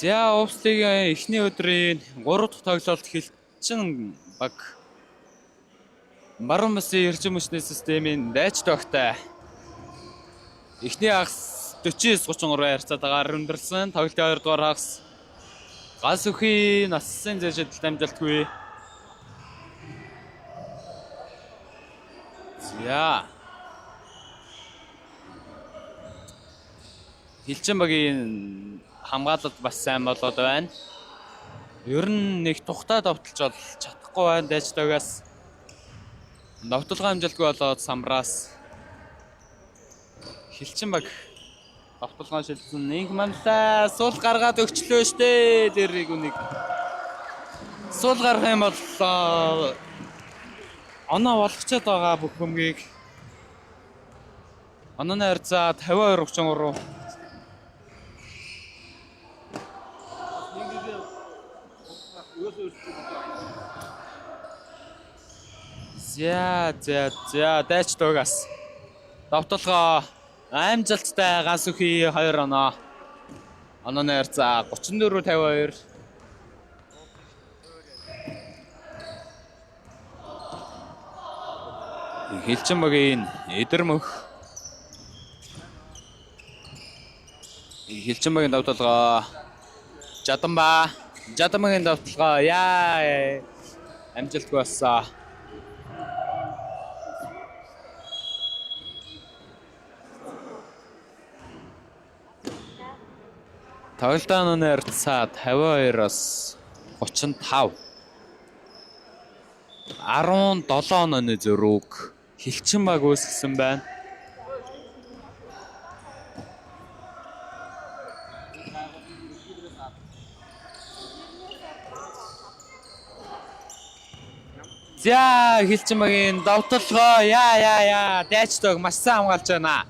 За Увслигийн эхний өдрийн 3 дахь тоглолт Хилчин баг Баруун бүсийн эрчим хүчний системийн дайч тогтой. Эхний хагас 49-33 харьцаатайгаар өндөрлсөн. Тоглолтын 2 дугаар хагас гал сүхийн нассын зэжэдэлт амжилтгүй. За. Хилчин багийн хамгаалалт бас сайн болоод байна. Ер нь нэг тухтай довтолж бол чадахгүй байна дайчдагаас. Довтолгоо амжилтгүй болоод самраас Хилчин баг довтолгоо шилжсэн. Инх манлаа сул гаргаад өгчлөө штэ. Дэрийг үнийг. Сул гарах юм бол оноо болгочод байгаа бүх бөмбөгийг. Онооны харьцаа 52 33. За за за, дайч дугаас. Довтолгоо амжилттай, Гансүхий 2 оноо. Онооны харьцаа 34 52. Хилчин багийн Эдэрмөх. Хилчин багийн довтолгоо Жаданба. Жаданбагийн довтолгоо яа, амжилтгүй болсон. Тоглолтын харьцаа 52-оос 35. 17 онооны зөрүүг Хилчин баг үүсгэсэн байна. За, Хилчин багийн довтолгоо яа яа яа, дайчдаг маш сайн хамгаалж байна.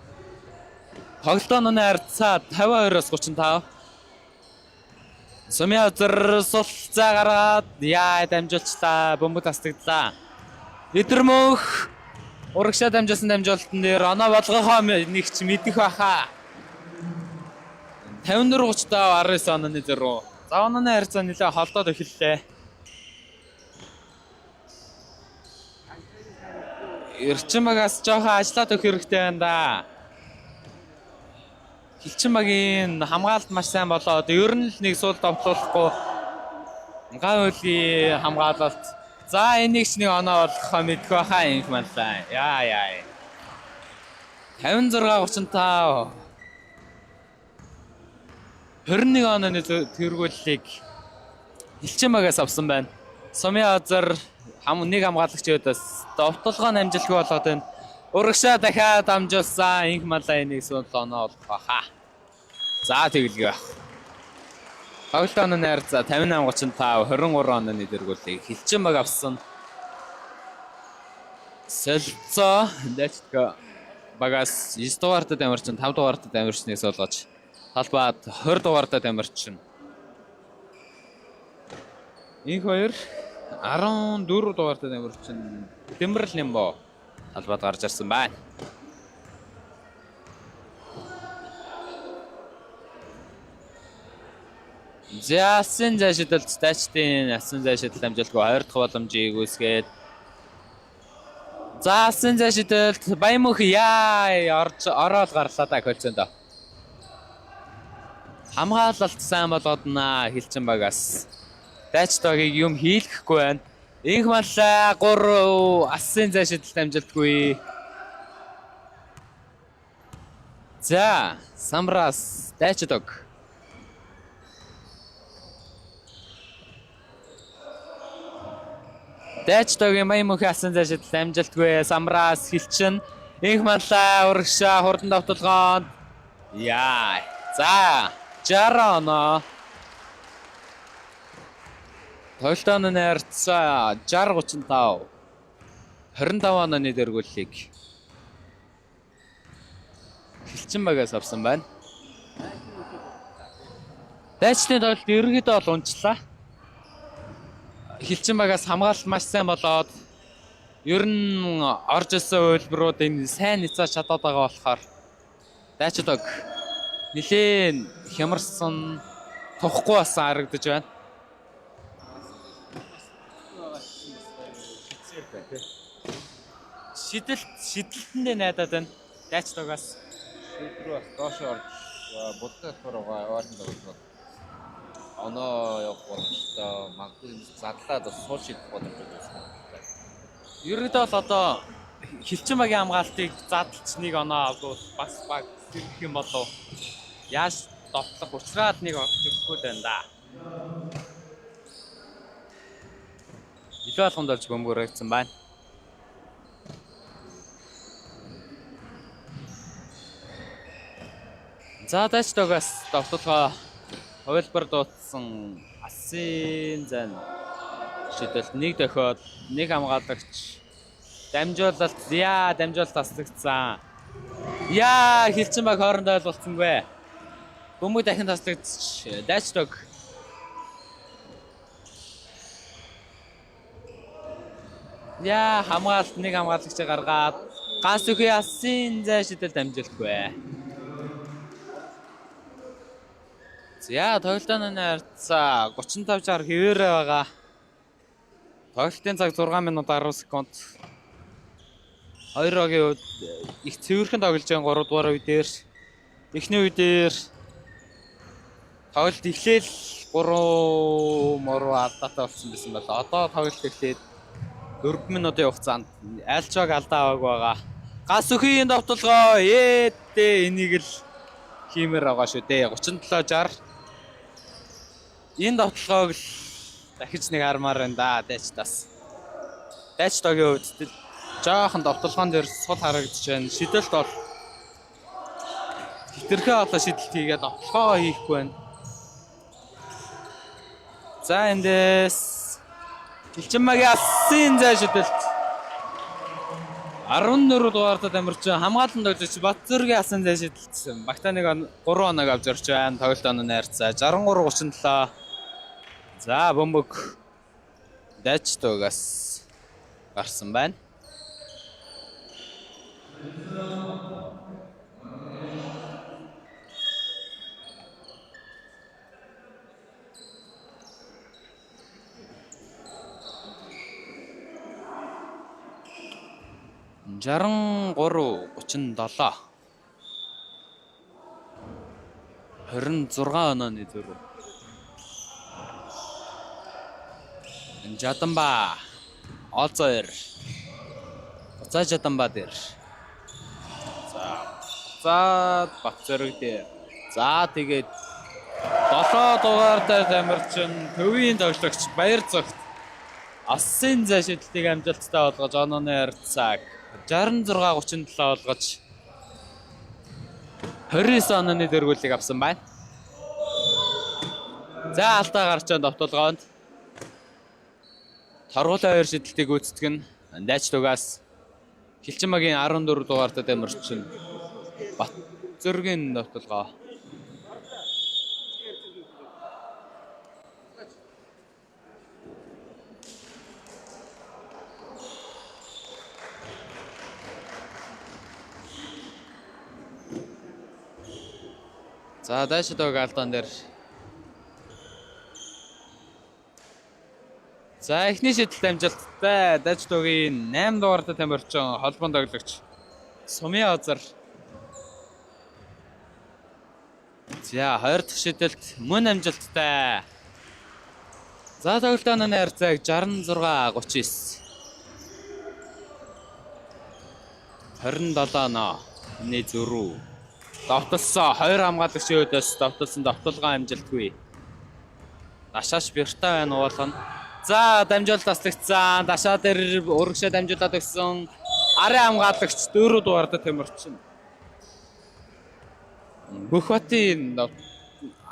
Тоглолтын харьцаа 52-оос 35. Сумын Азар сул зай гаргаад яа, дамжуулчлаа, бөмбөг тасдагдлаа. Эдэрмөх урагшаа дамжуулсан дамжуулалтан дээр оноо болгохоо нэг ч мэдэх баха. 54 35, 19 онооны зөрүү. За, онооны харьцаа нэлээ холдоод эхэллээ. Эрчин багаас жоохон ажиллаад өгөх хэрэгтэй байна да. Хилчин багийн хамгаалалт маш сайн болоод ер нь л нэг сул довтлуулахгүй гав үлийн хамгаалалт. За, энийг ч нэг оноо болгохоо мэдэх байхаа инх манлаа. Яа яа. 56 35, 21 онооны тэргүүллийг Хилчин багаас авсан байна. Сумын Азар хам нэг хамгаалагч өөдөөс довтолгоо нь амжилтгүй болоод байна. Урагшаа дахиад дамжуулсан инх малаа энийг сул оноо болох баха. За, тэгэлгүй байх. Тоглолтын онооны харьцаа 58 35, 23 онооны дэргүүлийг Хилчин баг авсан. Солилцоо дайчдгаа багаас 9 дугаартад тамирчин, 5 дугаартад тамирчныг суулгаж талбайд 20 дугаартад тамирчин. Инх хоёр 14 дугаартад тамирчин Дэмрэл Нямбо талбайд гарч ирсэн байна. За, алсын зайшидалт дайчдын алсын зайшидалт амжилтгүй, 2 дахь боломжийг үүсгээд. За, алсын зайшидалт Баямөх яа, орж ороод гарлаа да кольцонд. Хамгаалалт сайн болоод наа Хилчин багаас. Дайч багийг юм хийлгэхгүй байна. Инх маллаа 3 алсын зайшидалт амжилтгүй. За, Самраас дайчдаг. Дайчдогийн Маян мөнхийн алсын зайшидалт амжилтгүй. Самраас Хилчин инх маллаа урагшаа хурдан довтолгоонд яа. За, 60 оноо. Тоглолтын харьцаа 60 35. 25 онооны дэргүүллийг Хилчин багаас авсан байна. Дайчдын тоглолт ерөнхийдөө бол унчлаа. Хилчин багаас хамгаалалт маш сайн болоод ер нь орж ирсэн хувилбарууд энэ сайн няцааж чадаад байгаа болохоор дайчдаг нилээн хямарсан, тухгүй болсон харагдаж байна. Шидэлт шидэлтэндээ найдаад байна. Дайчдагаас. Шийд рүү бас доош орж буддаг болохоор байгаа ойрхон тоглолтод оноо явах боломжтой. Магадгүй задлаад бас сул шидэх боломжтой байсан. Ерөнхийдөө бол одоо Хилчин багийн хамгаалтыг задлж нэг оноо авбал бас баг сэргэх юм болов. Яаж довтлох учраад нэг орж ирэхгүй л байна да. Илүү алгамд болж бөмбөг өргөцсөн байна. За, дайчдогоос довтолгоо, хувилбар дуутсан, алсын зайн. Шидэлт нэг дохиод, нэг хамгаалагч дамжуулалт, яа, дамжуулалт таслагдсан. Яа, хилчин баг хоорондоо ойлголцсонгүй. Бөмбөг дахин таслагдчих. Дайчдог. Яа, хамгаалт нэг хамгаалагч гаргаад гас үхий алсын зай шидэлт амжилтгүй. За, тоглолтын харьцаа 35 60 хэвээрээ байгаа. Тоглолтын цаг 6 минут 10 секунд. Хоёр багийн хувьд их цэвэрхэн тоглож байгаа 3 дугаар үе дээр. Эхний үе дээр тоглолт эхлээл 3 моруу алдаатай болсон байсан бол одоо тоглолт эхлээд 4 минутын хугацаанд аль ч баг алдаа аваагүй байгаа. Гас үхийн довтолгоо ээдээ энийг л хиймээр байгаа шүү дээ. 37 60. Энэ довтолгоог л дахиж нэг хармаар байна да. Дайч тас. Дайч догийн хувьд жоохон довтолгоон дээр сул харагдаж байна. Шидэлт бол хитрхээ одоо шидэлт хийгээд довтолгоо хийхгүй байна. За, эндээс Хилчинмагийн алсын зай шидэлт. 14 дугаартад амарч хамгаалан тоглогч Батзөргийн алсын зай шидэлтсэн. Багтаа нэг 3 оног авч орж байна. Тоглолт онооны харьцаа 63 37. За, бөмбөг Дайчдогоос гарсан байна. 63 37 26 онооны зөрүү. Жаданба Олзойр. Буцаа Жаданба дээр. За, буцаад Батзөрөг дээр. За, тэгээд 7 дугаартай тамирчин төвийн тоглогч Баяр зогт Асын зай шидэлтийг амжилттай болгож онооны харьцааг 66 37 болгож 29 онооны дөргүүлийг авсан байна. За, алдаа гарч байгаа довтолгоонд торгуулийн хоёр шидэлтийг гүйцэтгэх нь Дайчдугаас Хилчинмагийн 14 дугаартай тамирчин Батзөргийн довтолгоо. За, Дайчдог алдаан дээр. За, эхний шидэлт амжилттай. Дайчдогийн 8 дугаартай тамирчин холбоон тоглогч Сумын Озар. За, хоёр дахь шидэлт мөн амжилттай. За, тоглолтын харьцааг 66 39. 27 оноо. Миний зөрүү. Довтолсон хоёр хамгаалагчийн өдөөс довтолсон довтолгоо амжилтгүй. Дашааш Бэрта байна уулгана. За, дамжуулалт таслагдсан. Дашаа дээр урагшаа дамжуулаад өгсөн. Арын хамгаалагч 4 дугаартай тамирчин. Бөхбатын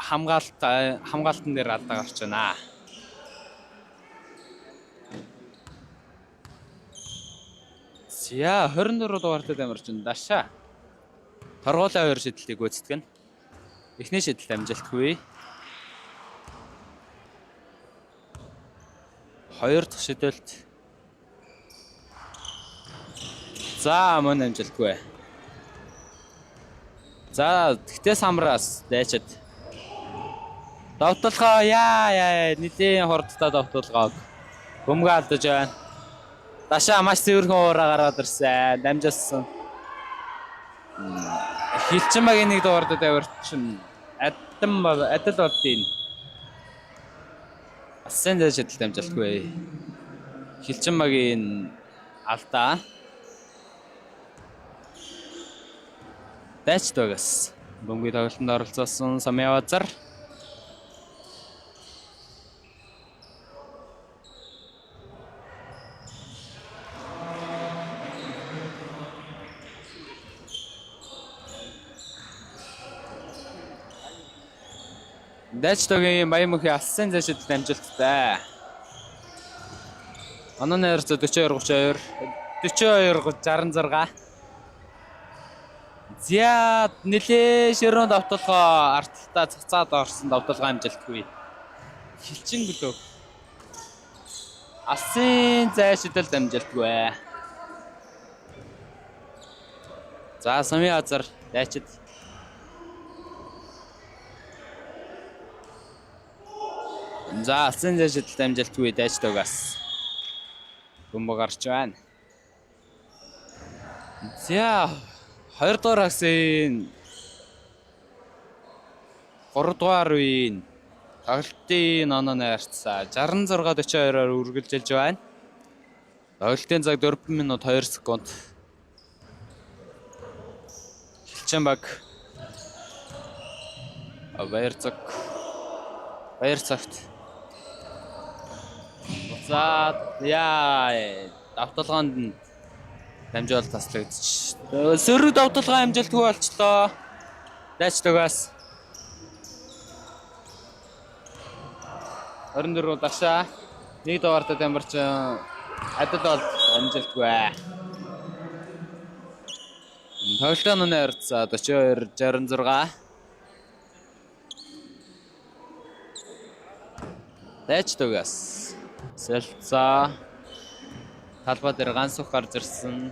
хамгаалт хамгаалтан дээр алдаа гарч байна. За, 24 дугаартай тамирчин Дашаа. Торгуулийн хоёр шидэлтийг гүйцэтгэн. Эхний шидэлт амжилтгүй. Хоёр дахь шидэлт. За, мөн амжилтгүй. За, тэгтээ самраас дайчид. Довтолгоо яа яа нэлийн хурдтай довтолгоог бөмбөгөө алдаж байна. Дашаа маш цэвэрхэн уураа гаргаад ирсэн. Дамжуулсан. Хилчинмагийн нэг дугаард тавирчин аддан бол адил болдیں۔ Асын зай шидэлт амжилтгүй. Хилчинмагийн алдаа. Дайч дагас бөмбөгийн тоглолтод оролцсон Самьявазар. Дайчдогийн Баян мөнхийн алсын зай шидэлт амжилттай. Онооны харьцаа 42 32 42 66. За нэлээ ширүүн давталгаа арталтаа цацаад орсон давталгаа амжилтгүй. Хилчин гөлөө. Алсын зайшидалд амжилтгүй. За сумын азар дайчид. За алсын зайшидалд амжилтгүй дайчид угаас. Бөмбөг гарч байна. За 2 дугаар хагсын 3 дугаар үеийн тоглолтын онооны харьцаа 66 42-оор үргэлжилж байна. Тоглолтын цаг 4 минут 2 секунд. Хилчин баг баяр цаг баяр цагт буцаад яа давталгаанд дамжуул таслагдчих. Сөрөг давталгаа амжилтгүй болчлоо. Дайч төгөөс. 24 дашаа. Нэг дугаартай тамирч адил бол амжилтгүй. Тоглолтын харьцаа 42 66. Дайч төгөөс. Сэлцаа талбай дээр ганц ух гарч ирсэн.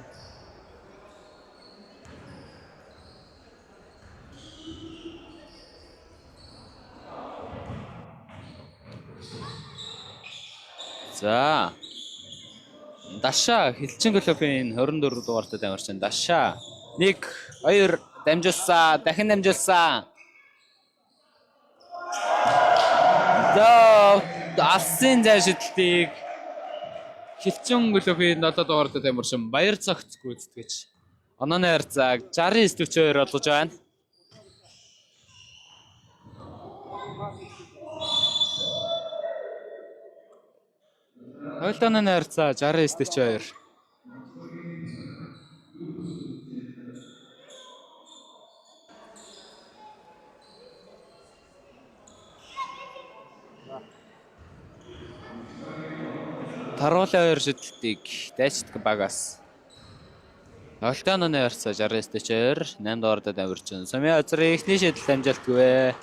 За. Дашаа Хилчин клубын 24 дугаартай тамирчин Дашаа 1 2 дамжуулсан, дахин дамжуулсан. За алсын зай шидэлтийг Хилчин клубын 7 дугаартай тамирчин Баяр цогц гүйцэтгэж онооны харьцааг 69 42 болгож байна. Тоглолтын харьцаа 69 42. Таруулын хоёр шидэлтийг дайчдаг багаас. Тоглолтын харьцаа 69 42 8 дугаартаа тамирчин. Сумын газрын эхний шидэлт амжилтгүй.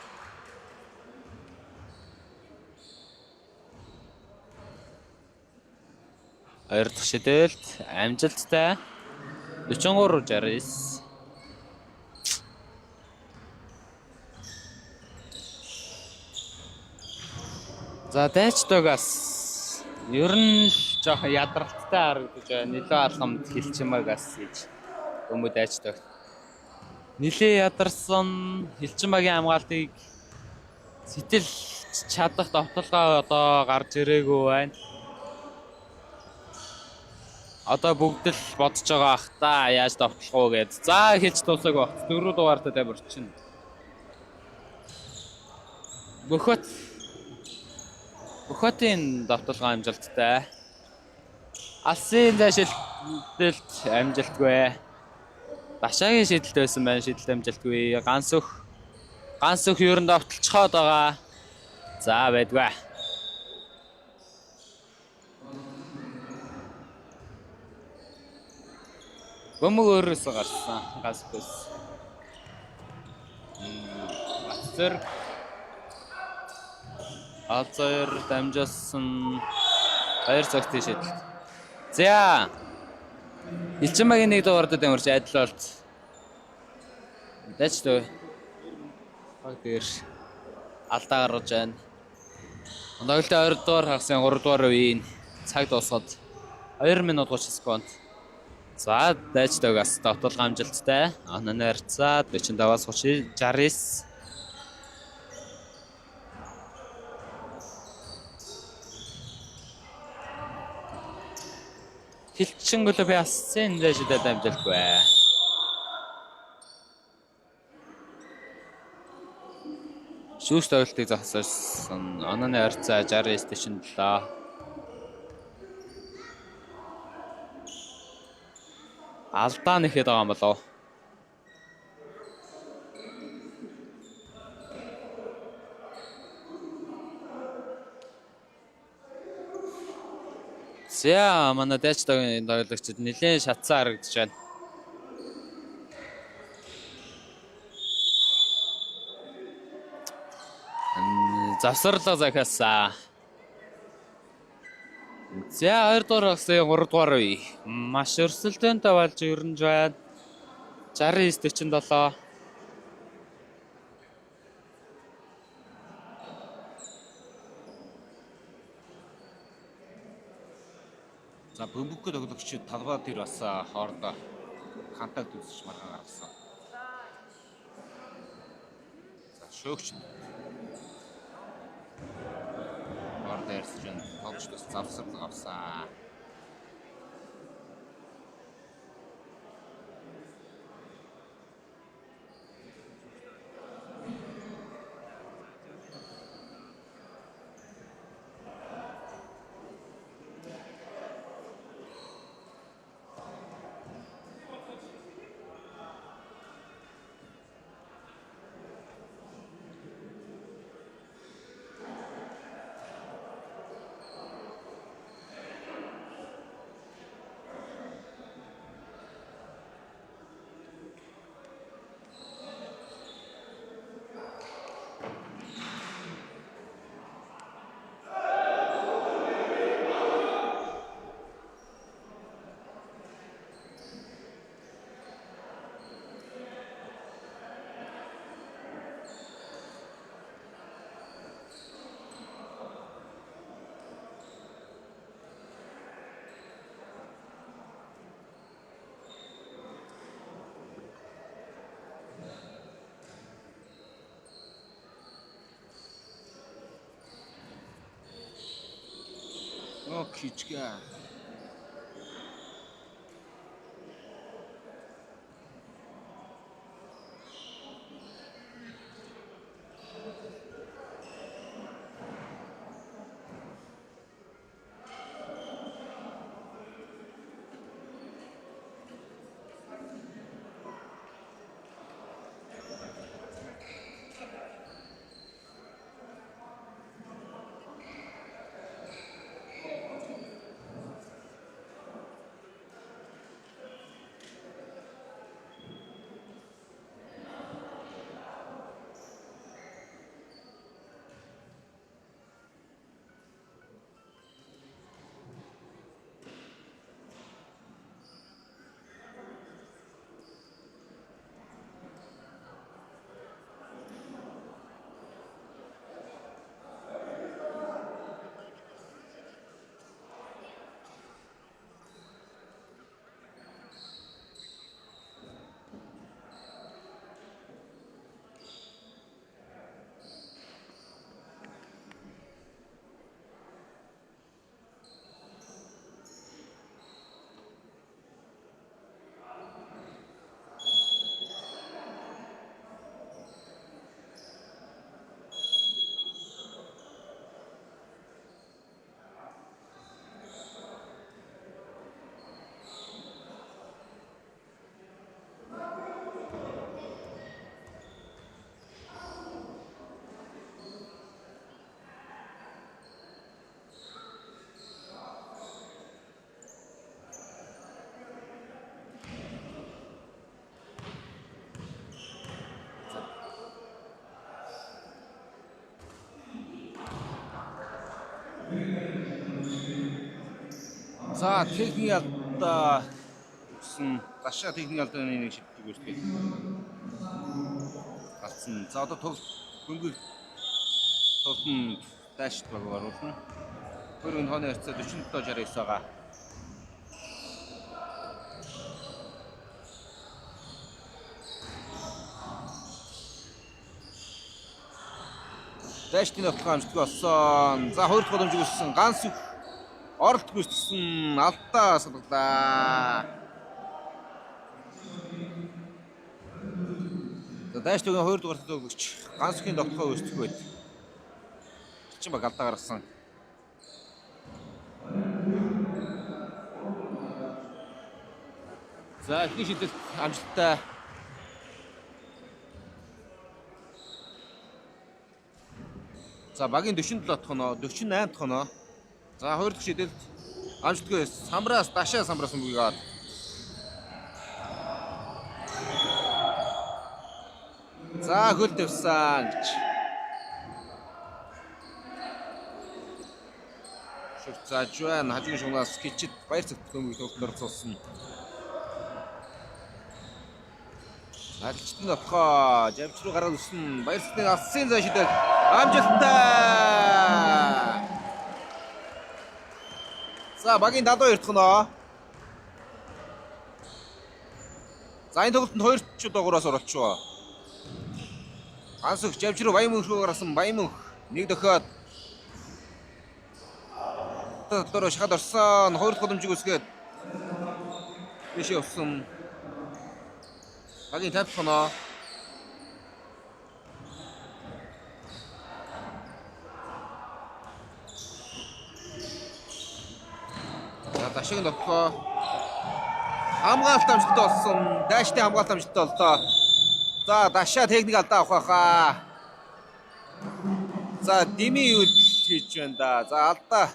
Хоёр дахь шидэлт амжилттай. 43 69. За дайчдогаас ер нь л жоохон ядралттай харагдаж байна. Нилээ алгамд хилчимагаас гэж бөмбөг дайчдаг. Нилээ ядарсан хилчимагийн хамгаалтыг сэтгэл чадах довтолгоо одоо гарч ирээгүй байна. Одоо бүгд л бодож байгаа ах та яаж довтлох уу гэд. За хийж дуусаагүй багц. 4 дугаартай тамирчин. Бөхөт Бөхөтийн довтолгоо амжилттай. Алсын зайшилтэлт амжилтгүй. Дашаагийн шидэлт байсан байна. Шидэлт амжилтгүй. Гансөх Гансөх ер нь довтолцоход байгаа. За байдгүй. Бөмбөг өөрөөсөө гарсан. Гансөхөөс. Бацэрэг Алзаар дамжуулсан баяр цагтын шидэлт. За. Илчинбагийн нэг дугаард тамирч адил болт. Дайч дөө. Баг дээр алдаа гаргаж байна. Тоглолтын 2 дугаар хагасын 3 дугаар үеийн цаг дуусгаад 2 минут 30 секунд. За дайч дөгөөс довтолгоо амжилттай. Онооны харьцаа 45-аас 30 69. Хилчин клуб яасан зайшидад амжилтгүй. Шүүс тоглолтыг зогсоосон. Онооны харьцаа 69 47. Алдаа нэхэд байгаа юм болов. За манай дайч догийн тоглогчид нэлээд шатсан харагдаж байна. Завсарлага захиалсан. За 2 дугаар хагасны 3 дугаар үе. Маш өрсөлдөөнтэй болж өрнөж байна. 69 47. За бөмбөггүй тоглогчид талбай дээр бас хоорондоо контакт үүсгэж маргаан гаргасан. За шөөгч хоорондоо ярьсан чинь тоглогчд бас завсарлага авсан. Оо кичга. За техник алдаа өгсөн. Гашаа техник алдааны нэг шийдвэр гүйцэтгэл гарцсан. За одоо тог бөмбөг тултанд дайшд баг оруулна. Хөрөнгө хооны харьцаа 47 69 байгаа. Дайшдын довтлогоо амжилтгүй болсон. За хоёр дахь боломжийг өссөн. Ганц их оролт гүйцэтгсэн алдаа салгалаа. За дайшдын хоёр дугаар төлөөлөгч ганц ихийн довтлогоо гүйцэтгэх байт. Чин баг алдаа гаргасан. За эхний шидэлт амжилттай. За багийн 47 дахь оноо, 48 дахь оноо. За хоёр дахь шидэлт Амжилтгүй самбраас дашаа самбраас бөмбөгийг аваад. За хөл тавьсан гэж. Шүр зааж байна. Хажуугийн шугамнаас хичэд баяр цагт бөмбөгийг тоглолтод оролцуулсан. Алчтын отхоо жавч руу гараад өссөн. Баяр цагтын алсын зай шидэл амжилттай. За багийн 72 дахь нөө. За энэ тоглолтод 2 ч удаа 3-аас оролцоо. Гансөх жавч руу Баян мөнх рүү гарсан Баян мөнх нэг дохиод дотор шахаад орсон. Хоёр дахь боломжийг өсгөөд биш явсан. Багийн 50 дахь оноо. За дашиг нөхөө хамгаалт амжилттай болсон. Дайштай хамгаалт амжилттай боллоо. За дашаа техник алдаа авах байхаа. За дими юу хийж байна да. За алдаа.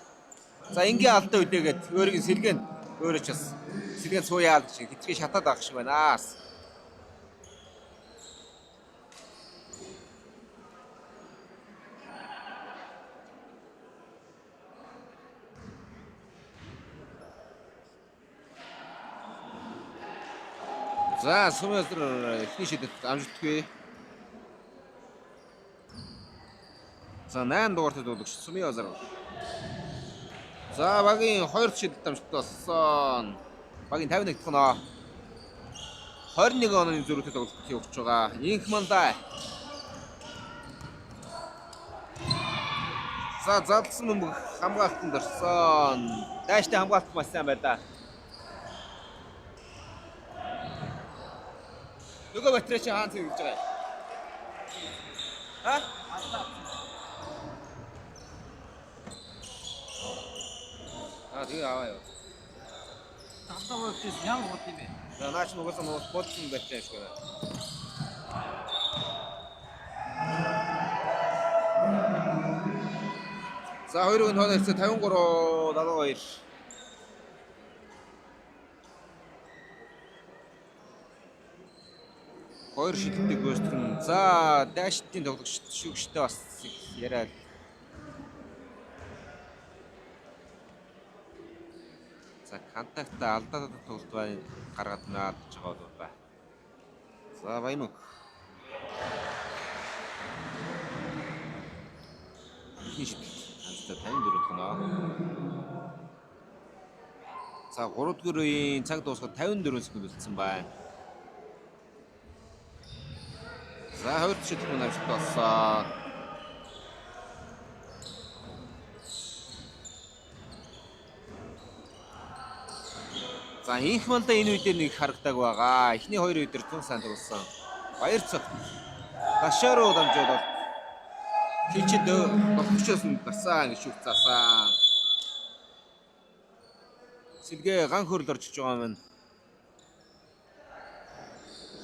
За ингийн алдаа үлээгээд өөрийг нь сэргэн өөрөө ч бас сэргэн сууяал гэж хитрхи шатаад авах шиг байна. За сумын өдөр эхний шидэт амжилтгүй. За 8 дугаартай дуулагч Сумын Азар. За багийн 2 дахь шидэт амжилттай болсон. Багийн 51 дахь оноо. 21 онооны зөрүүтэй тоглолт явуулж байгаа. Инх мандai. За задлсан бөмбөг хамгаалтанд орсон. Дайштай хамгаалт маш сайн байлаа. Нөгөө батарей чи хаан цэвэрлэж байгаа юм? Ха? Аа тэгээ аваа юу. Тавтаа болчихсон ямар хурд юм бэ? За наач нугасаа нугас бодсон батарей юм шиг байна. За хоёрын тоон хэлсэн 53 72. Хоёр шидэлтийг гүйцэтгэн. За дайшдын тоглогч шүүгчтэй бас их яриа. За контакт алдаад тоглолт бай гаргаад наад гэж байгаа бол ба. За баян мөнх. Эхний шидэлт амжилттай 54 дахь оноо. За 3 дугаар үеийн цаг дуусахад 54 секунд үлдсэн байна. За хоёр дахь шидэлт мөн амжилттай болсон. За инх мандаа энэ үедээ нэг харагдааг байгаа. Эхний хоёр үе дээр тун сайн тоглосон. Баяр цогт. Дашаа руу дамжуулаад хичэд голчоос нь гарсан гэж шүүх заасан. Сэлгээ ган хөрөл орж иж байгаа юм.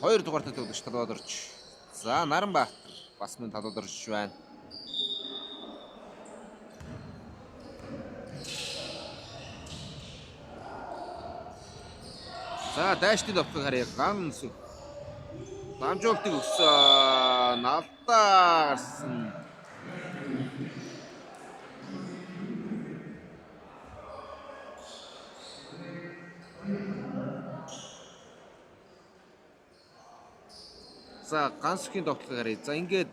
Хоёр дугаартай тоглогч талбайд орж. За Наранбаатар бас мөн талбайд орж байна. За дайшны довтыг харъя. Ган сүх. Дамжуултыг өгсөн. Алдаа гарсан. За Гансүхийн довтлогыг харъя. За ингээд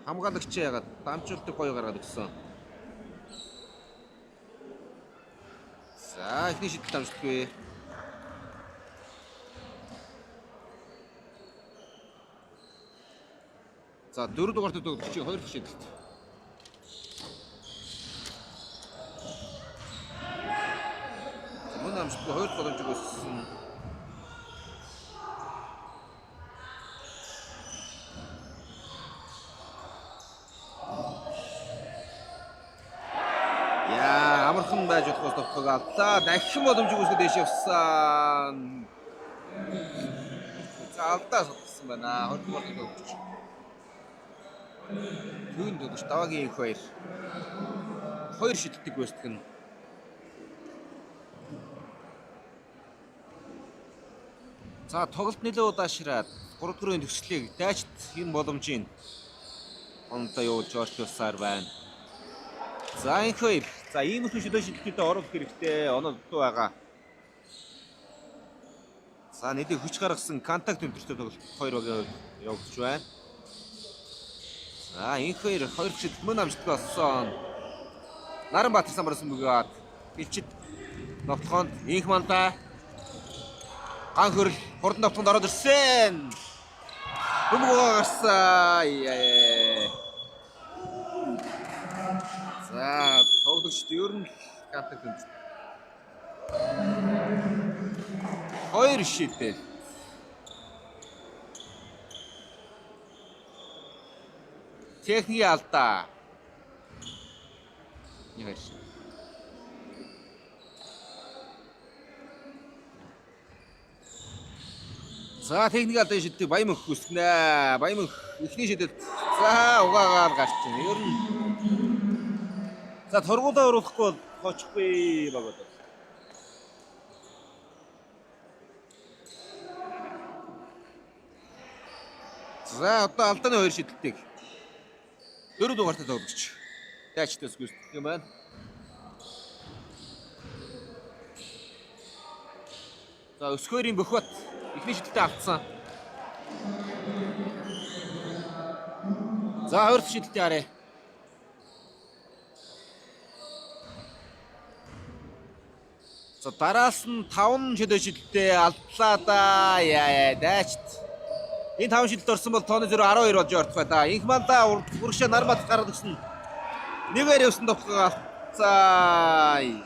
хамгаалагч яагаад дамжуултыг гоё гаргаад өгсөн. За эхний шидэлт амжилтгүй. За дөрөв дугаартай тоглогчийн хоёр дахь шидэлт. Мөн амжилтгүй хоёр дахь боломжийг өссөн. Яа, амархан байж болохоос довтлог аллаа. Дахин боломжийг үүсгэж дээш явсан. За алдаа содсон байна. 20 дугаар тоглогч. Түүнд тоглогч даваагийн их баяр. Хоёр шидэлтийг гүйцэтгэх нь. За тоглолт нэлээд удаашраад 3 дугаар үеийн төгсгөлийг дайчид энэ боломжийг онтой явуулж орчуулсаар байна. За энэ хоёр. За иймэрхүү шүдэ шидэлтүүдэд оруулах хэрэгтэй. Оноо дутуу байгаа. За нэлээд хүч гаргасан контакт өндөртэй тоглолт хоёр багийн хувьд явагдаж байна. За энэ хоёр хоёр шидэлт мөн амжилттай болсон. Наранбаатар самбарсан бөгөөд Илчид новтлогоонд инх мандаа ган хөрөл хурдан новтлогонд ороод ирсэн. Бөмбөг гарсан. Яа. За тоглогчд ер нь л контакт өндөртэй. Хоёр шидэл. Техникийн алдаа. Нэг хоёр шид. За техник алдаа шиддэг Баян мөнх үсгэнэ. Баян мөнх эхний шидэлт. За угаагаар гарч байна. Ер нь За торгуулаа оруулахгүй бол хоочихгүй баг одоо. За одоо алдааны хоёр шидэлтийг дөрөв дугаартай тоглогч. Дайчдаас гүйцэтгэх юм байна. За өсгөөрийн Бөхбат эхний шидэлтэд алдсан. За хоёр дахь шидэлтийг харъя. За дараас нь 5 шидэ шидэлтэд алдлаа да. Яа яа дайчд. Энэ 5 шидэлт орсон бол тооны зөрүү 12 болж ордох бай да. Инх мандаа урагшаа Наранбаатар гараад өгсөн. Нэгээр явсан довтлогоо алдсан.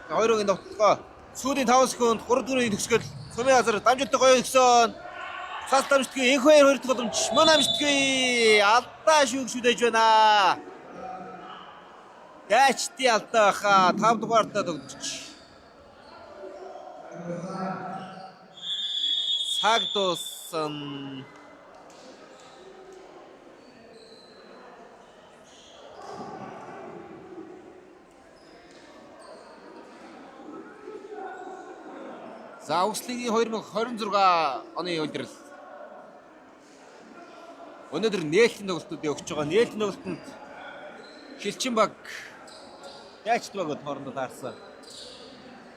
За хоёрын довтлогоо сүүлийн 5 секунд 3 4-ийн төгсгөл Сумын газар дамжуултаа гоё өгсөн. Цас дамжтгүй инх хоёр хоёр дахь боломж мөн амжтгүй. Алдаа шүүг шүдэж байна. Дайчдын алдаа баха 5 дугаартаа тогтчих. Цаг дууссан. За Австрийн 2026 оны улирал. Өнөөдөр нээлтийн тоглолтууд явагдаж байгаа. Нээлтийн тоглолтод Хилчин баг Дайчд багууд хоорондоо таарсан.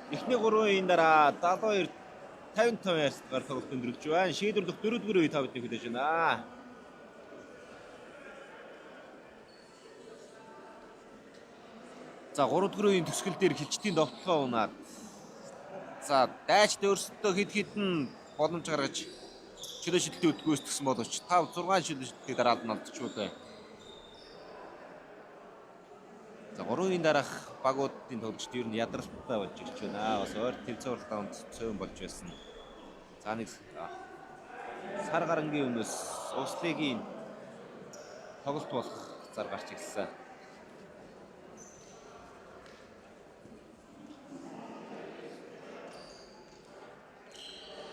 Эхний 3-ын дараа 72 55 ярцгаар тоглолт өндөрлөж байна. Шийдвэрлэх 4-р үе та бидний хүлээж байна. За 3-р үеийн төгсгөл дээр хилчдийн довтлогоо унаад. За дайчд өөрсдөө хэд хэдэн боломж гаргаж чөлөө шидэлтийн гүйцэтгсэн боловч 5 6 чөлөө шидэлтийг дараад нь алдчихваа. За 3-ын дараах багуудын тоглогчд ер нь ядралтай болж ирж байна. Бас ойр тэмцээн уралдаанд цөөн болж байсан. За нэг сар гарангийн өмнөөс Улс лигийн тоглолт болох зар гарч ирсэн.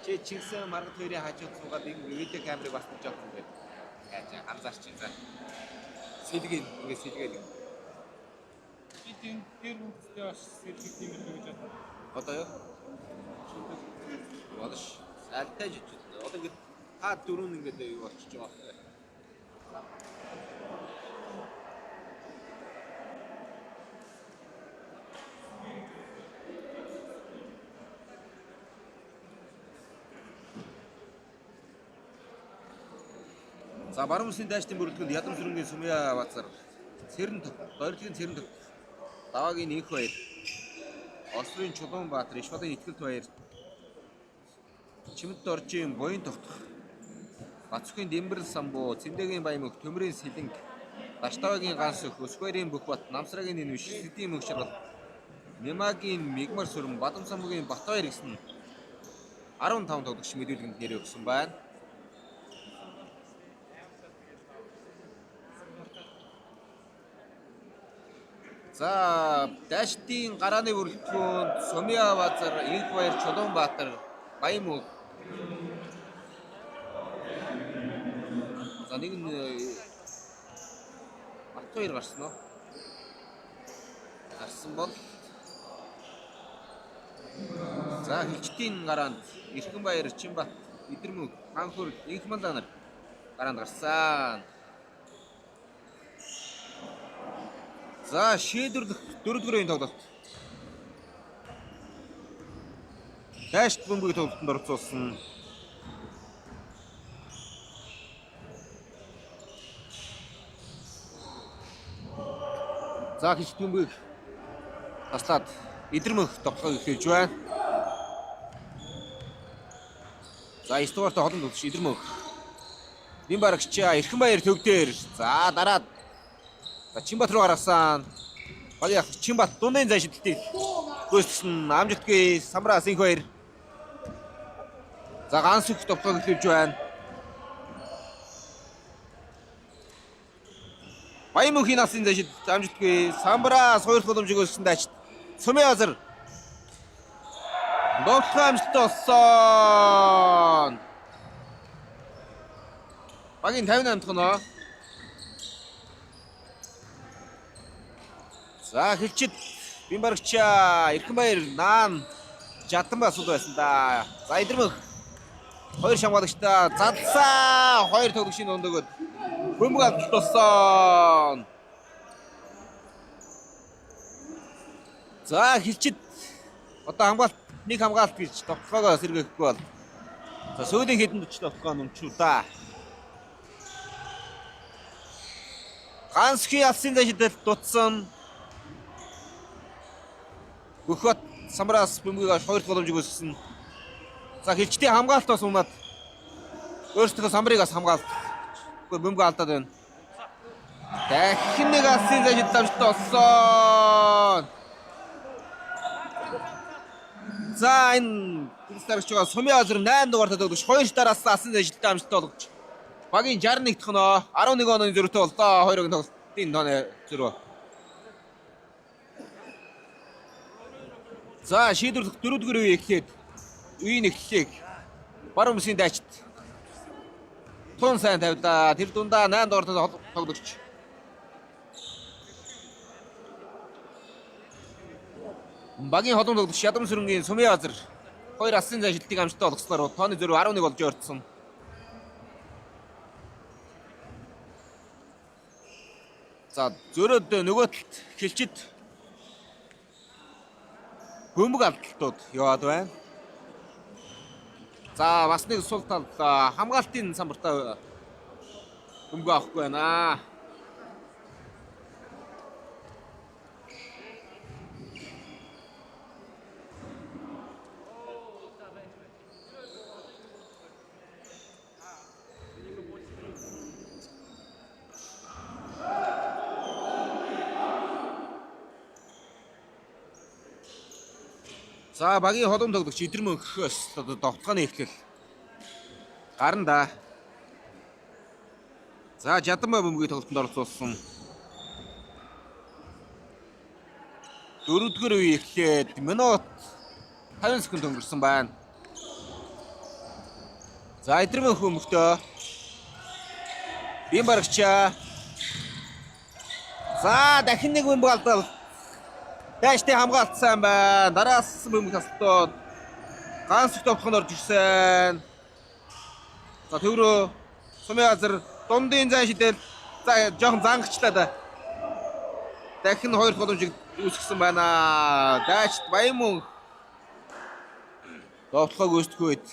Чи чигсэн маргад хоёрын хажууд суугаад ингэ видео камерыг бас нэг жоохон ингэ яаж анзаарч байна. За. Сэлгээ ингэ сэлгээл. Би тийм тэр хүмүүстэй бас сэргийх юм билүү гэж бодлоо. Одоо юу? Болно ш. Алтай жижиг. Одоо ингэ та дөрөв нь ингэ юу болчихж байгаа байхгүй. За баруун бүсийн дайчдын бүрэлдэхүүнд ядам сүрэнгийн Сүмья Базар, Цэрэн төв, Дорилгийн Цэрэн төв, Даваагийн Инх баяр, Ослын Чулуун Баатар, Ишбалын Итгэлт баяр, Чимэд Доржийн Буян тогтох, Бацхийн Дэмбэрэл самбуу, Цэмдэгийн Баямөх, Төмрийн Сэлэнг, Даштавагийн Ганс өх, Өсгөрийн Бүхбат, Намсрагийн Нинвш, Сэдийн Мөнх шаргал, Немагийн Мигмар сүрэн, Бадам самбуугийн Батбаяр гэсэн 15 тоглогч мэдүүлгэнд нэр өгсөн байна. За Дайчдын гарааны бүрэлдэхүүнд Сумья Базар, Инх баяр, Чулуун Баатар, Баян мөнх. За нэг нь Батбаяр гарсан уу? Гарсан бол За хилчдийн гараанд Эрхэн Баяр, Чинбат, Идэрмөнх, Ханхүр, Инхмалаа нар гараанд гарсан. За шийдвэрлэх дөрөвдүгээр үеийн тоглолт. Дайшт бөмбөгийн тоглолтод оролцуулсан. За хилчд бөмбөгийг таслаад Идэрмөнх тоглохыг эхэлж байна. За 9 дугаартай холон тоглогч Идэрмөнх. Нин барагчаа Эрхэн Баяр төв дээр. За дараад за Чинбат руу гаргасан. Багийн ах Чинбат дундын зай шидэлтийг гүйцэтгсэн амжилтгүй Самраас инх хоёр. За Гансүх тоглохыг эхэлж байна. Баян мөнхийн насын зай шидэлт амжилтгүй Самбраас хоёр дахь боломжийг өссөн дайчид. Сумын азар довтлогын амжилттай болсон. Багийн 58 дахь оноо. За хилчид Бимбаргчаа Эрхэн Баяр наан Жаданба асуудал байсан да. За Идэрмөнх хоёр шамгаалагчтай задлсан. Хоёр тоглогчийн дунд өгөөд бөмбөг алдалт болсон. За хилчид одоо хамгаалт нэг хамгаалт гэж довтлогоогоо сэргээхгүй бол за сүүлийн хэдэн төч довтлогоо нүмчүү да. Гансхи алсын зай шидэлт дутсан. Бөхөт Самраас бөмбөгийг хоёр дахь боломжийг өсгсөн. За хилчдийн хамгаалт бас унаад өөрсдийнхөө Самбрыг бас хамгаалт. Үгүй бөмбөг алдаад байна. Дахин нэг алсын зай шидэлт амжилттай болсон. За энэ дарагч байгаа Сумын азар 8 дугаартай тоглогч хоёр дараас алсын зай шидэлт амжилттай болгож багийн 61 дахь оноо 11 онооны зөрүүтэй боллоо. Хоёрын тоглолтын тооны зөрүү. За шийдвэрлэх дөрөвдүгээр үе эхлээд үеийн эхлэлийг баруун бүсийн дайчид тун сайн тавилаа. Тэр дундаа 8 дугаартай тоглогч багийн холон тоглогч Ядам сүрэнгийн Сумын азар хоёр алсын зай шилтийг амжилттай болгосноор тооны зөрүү 11 болж ойртсон. За зөрөөд нөгөө талд хилчид бөмбөг алдалтууд яваад байна. За бас нэг сул тал хамгаалтын самбартаа бөмбөг авахгүй байна. За багийн холон тоглогч Идэрмөнхөөс одоо довтлооны эхлэл гарна да. За Жаданбай бөмбөгийн тоглолтод оролцуулсан. Дөрөвдүгээр үе эхлээд минут 50 секунд өнгөрсөн байна. За Идэрмөнх бөмбөгтөө. Бим барагчаа. За дахин нэг бөмбөг алдал. Дайштай хамгаалтсан байна. Дараас бөмбөг тасалтууд Гансүх товхонд орж ирсэн. За төврөө Сумын азар дундын зай шидэл. За жоохон зангачлаа да. Дахин хоёр дахь боломжийг үүсгэсэн байна. Дайчд Баян мөнх довтлогоог үүсгэх үед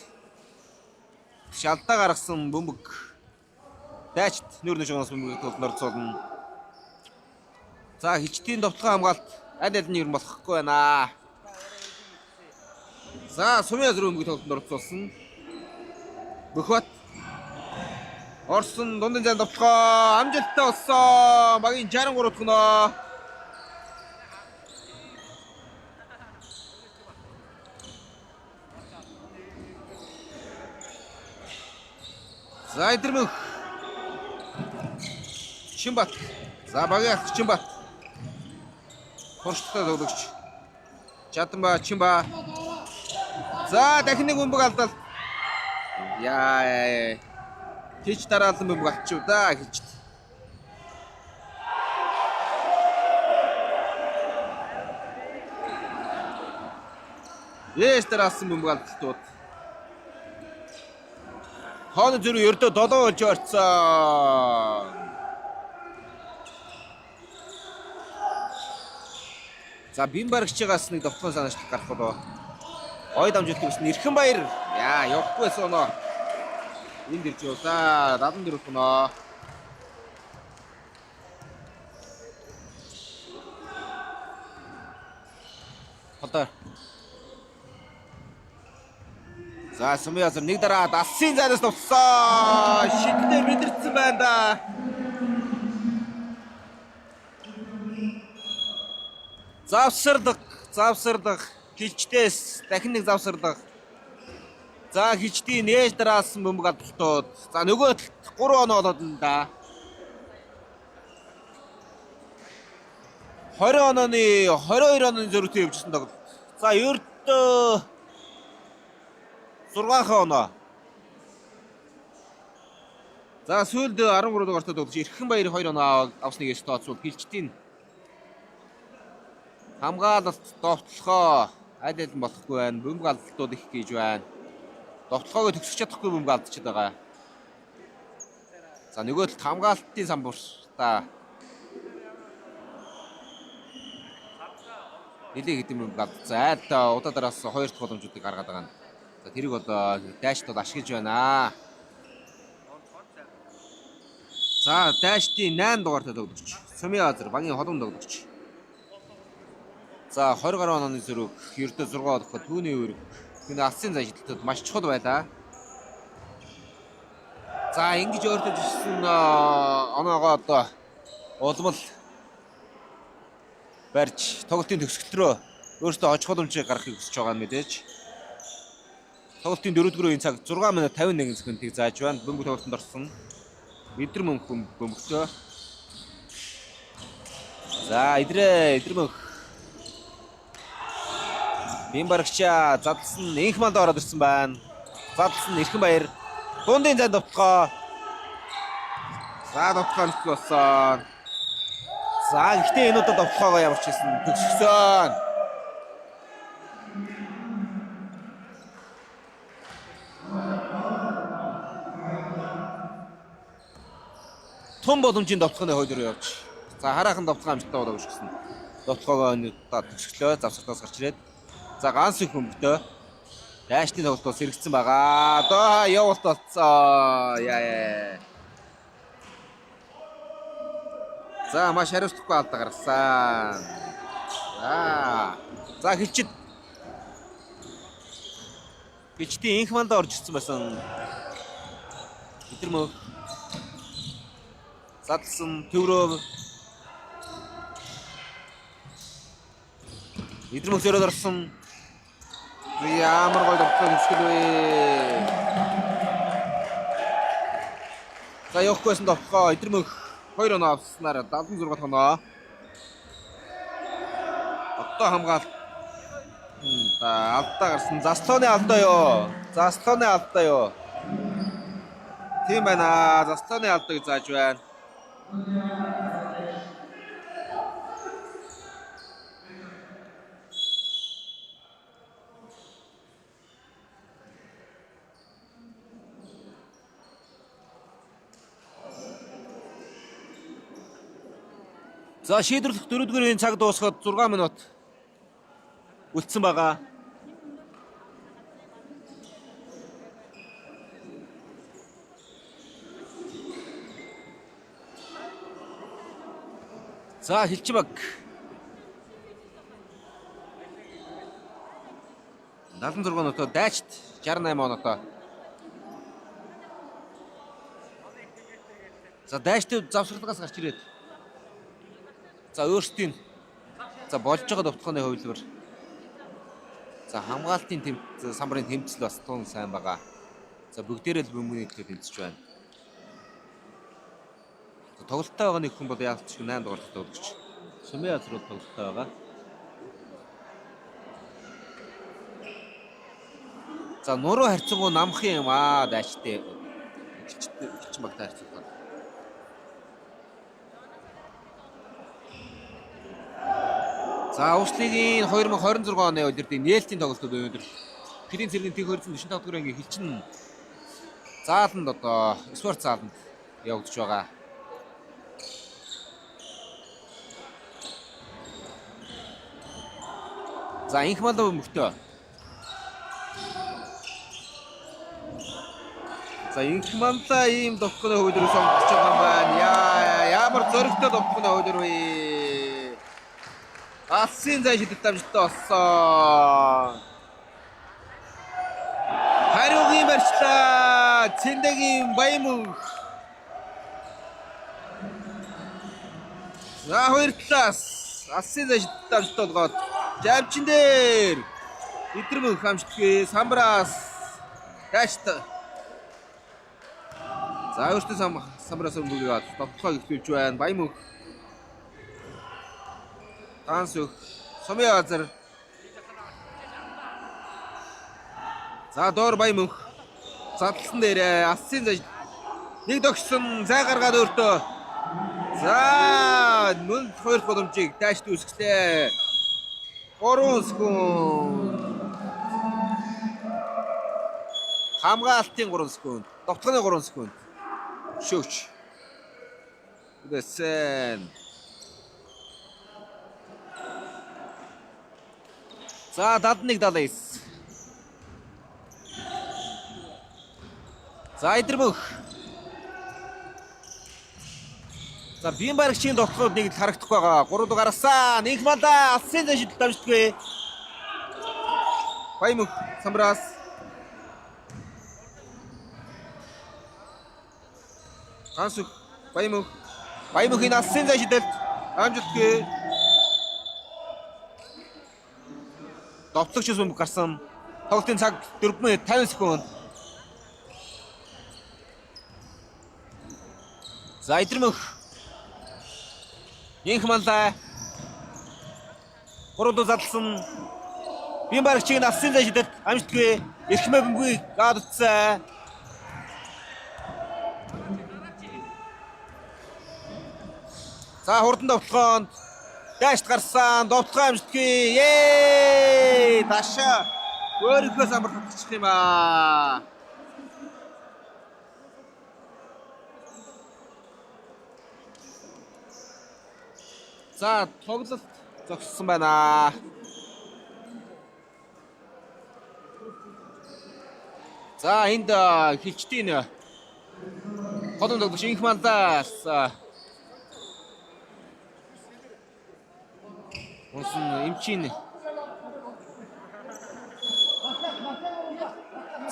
шалдаа гаргасан бөмбөг дайчд нүүр нүш бөмбөгийг тулд орцуулна. За хилчдийн довтлогын хамгаалт аль аль нь ер нь болохгүй байна. За Сумын азар бөмбөгийг тоглолтод оролцуулсан. Бөхөт Орсон дундын зайн довтлогоо амжилттай болсон. Багийн 63 дахь оноо. За Идэрмөнх Чинбат. За багийн ах Чинбат. Туршлагатай тоглогч. Жаданба Чинба. За дахин нэг бөмбөг алдал. Яа. Хич дараалан бөмбөг алдчих да хичт. Ээж дээр алсан бөмбөг алдалтууд. Тооны зөрүү ердөө 7 болж орцсон. За бин барагчигаас нэг довтлон санаачлал гарах болоо. Гой дамжуулдаг гэсэн Эрхэн Баяр. Яа, явахгүй байсан оноо. Энд ирж явлаа. 74 оноо. Одоо. За Сумын азар нэг дараа алсын зайнаас товсон. Шидлээ мэдэрсэн байна да. Завсарлага, завсарлага. Хилчдээс дахин нэг завсарлага. За хилчдийн нээж дараалсан бөмбөг алдалтууд. За нөгөө талд 3 оноо болоод л да. 20 онооны 22 онооны зөрүүтэй явжсэн тоглолт. За ердөө 6 оноо. За сүүлд 13 дугаартай тоглож Эрхэн Баяр 2 оноо авсныг эс тооцвол хилчдийн хамгаалалт довтлохоо аль аль нь болохгүй байна. Бөмбөг алдалтууд их гэж байна. Довтлохоог төгсөж чадахгүй бөмбөг алдчихад байгаа. За нөгөө талд хамгаалтын самбар та нэлээ хэдэн бөмбөг алдсан. Айл та удаа дараас хоёр дахь боломжуудыг гаргаад байгаа нь. За тэрийг бол дайшт бол ашиглаж байна. За дайштын 8 дугаартай тоглогч. Сумын Азар багийн холон тоглогч. За 20 гаруй онооны зөрүүг ердөө 6 олгоход түүний үүрэг энэ алсын зай шидэлтэд маш чухал байлаа. За ингэж ойртож ирсэн оноогоо одоо улмал барьж тоглолтын төгсгөл рүү өөртөө очих боломжийг гаргахыг хүсэж байгаа нь мэдээж. Тоглолтын дөрөвдүгээр үеийн цаг 6 минут 51 секундыг зааж байна. Бөмбөг тоглолтод орсон. Эдэр мөнх бөмбөгтөө. За идрээ эдэр мөнх. Бин барагчаа задлсан инх манд ороод ирсэн байна. Задлсан Эрхэн Баяр. Дундын зайн довтлогоо. За довтлогоо нэгтгэл болсон. За гэхдээ энэ удаа довтлогоогоо ямар ч хийсэн төгсгсөн. Тун боломжийн довтлогооны хойд руу явж. За хараахан довтлогоо амжилттай болоо гэж гисэн. Довтлогоогоо энэ удаа төгсгөлөө. Завсартаас гарч ирээд. За ганц их хөнгөтэй. Дайшны тоглолт бас сэргэцсэн байгаа. Одоо явуулт болцоо. Яа яа. За маш хариуцлагагүй алдаа гаргасан. За. За хилчид. Бичдийн инх мандаа орж ирсэн байсан. Эдэр мөх. Задлсан төврөө. Эдэр мөх зөрөөд орсон. Ямар гоё довтлоо төгсгөл вэ? За явахгүйсэн довтлогоо эдэр мөх 2 оноо авснаар 76 дахь оноо. Одоо хамгаалт алдаа гарсан. Заслооны алдаа ёо. Заслооны алдаа ёо. Тийм байна. Заслооны алдааг зааж байна. За шийдвэрлэх дөрөвдүгээр үеийн цаг дуусахад 6 минут үлдсэн байгаа. За хилч баг. 76 оноотой дайчт 68 оноотой. За дайчт завсарлагаас гарч ирээд за өөрсдийн за болж байгаа довтлогооны хувилбар. За хамгаалтын тэм самбарын тэмцэл бас тун сайн байгаа. За бүгдээрээ л бөмбөний төлөө тэмцэж байна. За тоглолттой байгаа нэг хүн бол яалтч 8 дугаар тоглогч. Сумын азруу тоглолттой байгаа. За нуруу харьцангуй намхан юм аа дайчтай. Хилчин багтаа харьцуулахад. За Увс лигийн 2026 оны улирлын нээлтийн тоглолтууд өнөөдөр Хэлийн цэргийн тэг 245 дугаар ангийн хилчин зааланд одоо спорт зааланд явагдаж байгаа. За инх малав мөхтөө. За инх манлаа ийм довтгоны хөвлөрөө сонгож байгаа юм байна. Яа ямар зоригтой довтгоны хөвлөр вэ? Алсын зай шидэт амжилттай болсон. Хариугийн барьчлаа. Цэндэгийн баян мөнх. За хоёр талаас алсын зай шидэт амжилттай болгоод жавчин дээр эдэр мөнх амжилтгүй самбраас дайшт. За өөртөө самбраас бөмбөгийг довтлогоо эхлүүлж байна. Баян мөнх. Ганс өх сумын газар. За доор баян мөнх. Задлсан дээр алсын зай нэг догсон зай гаргаад өөртөө. За нүн хоёр боломжийг дайшд үүсгэлээ. 3 секунд. Хамгаалтын 3 секунд. Довтолгооны 3 секунд. Шөөч. Үдэсэн. За 71 79. За Идэрмөх. За биеийн баригчийн довтлогод нэг л харагдахгүй байгаа. 3 дугаар гарсан. Инх малаа алсын зай шидэлт амжилтгүй. Баямөх самбраас. Гансүх Баямөх. Баямөхийн алсын зай шидэлт амжилтгүй. Довтлогч бөмбөг гарсан. Тоглолтын цаг 4 минут 50 секунд. За Идэрмөх. Инх маллаа. 3 дуу задлсан. Биеийн баригчийг нь алсын зай шидэлт амжилтгүй. Эрхмээ бөмбөгийг гад утсан. За хурдан довтлогоонд дайшт гарсан. Довтлогоо амжилтгүй. Ее! Дашаа өөрийнхөө самбар татчих юм аа. За тоглолт зогссон байна. За энд хилчдийн голон тоглогч Инх Мандаас унсан эмчийн.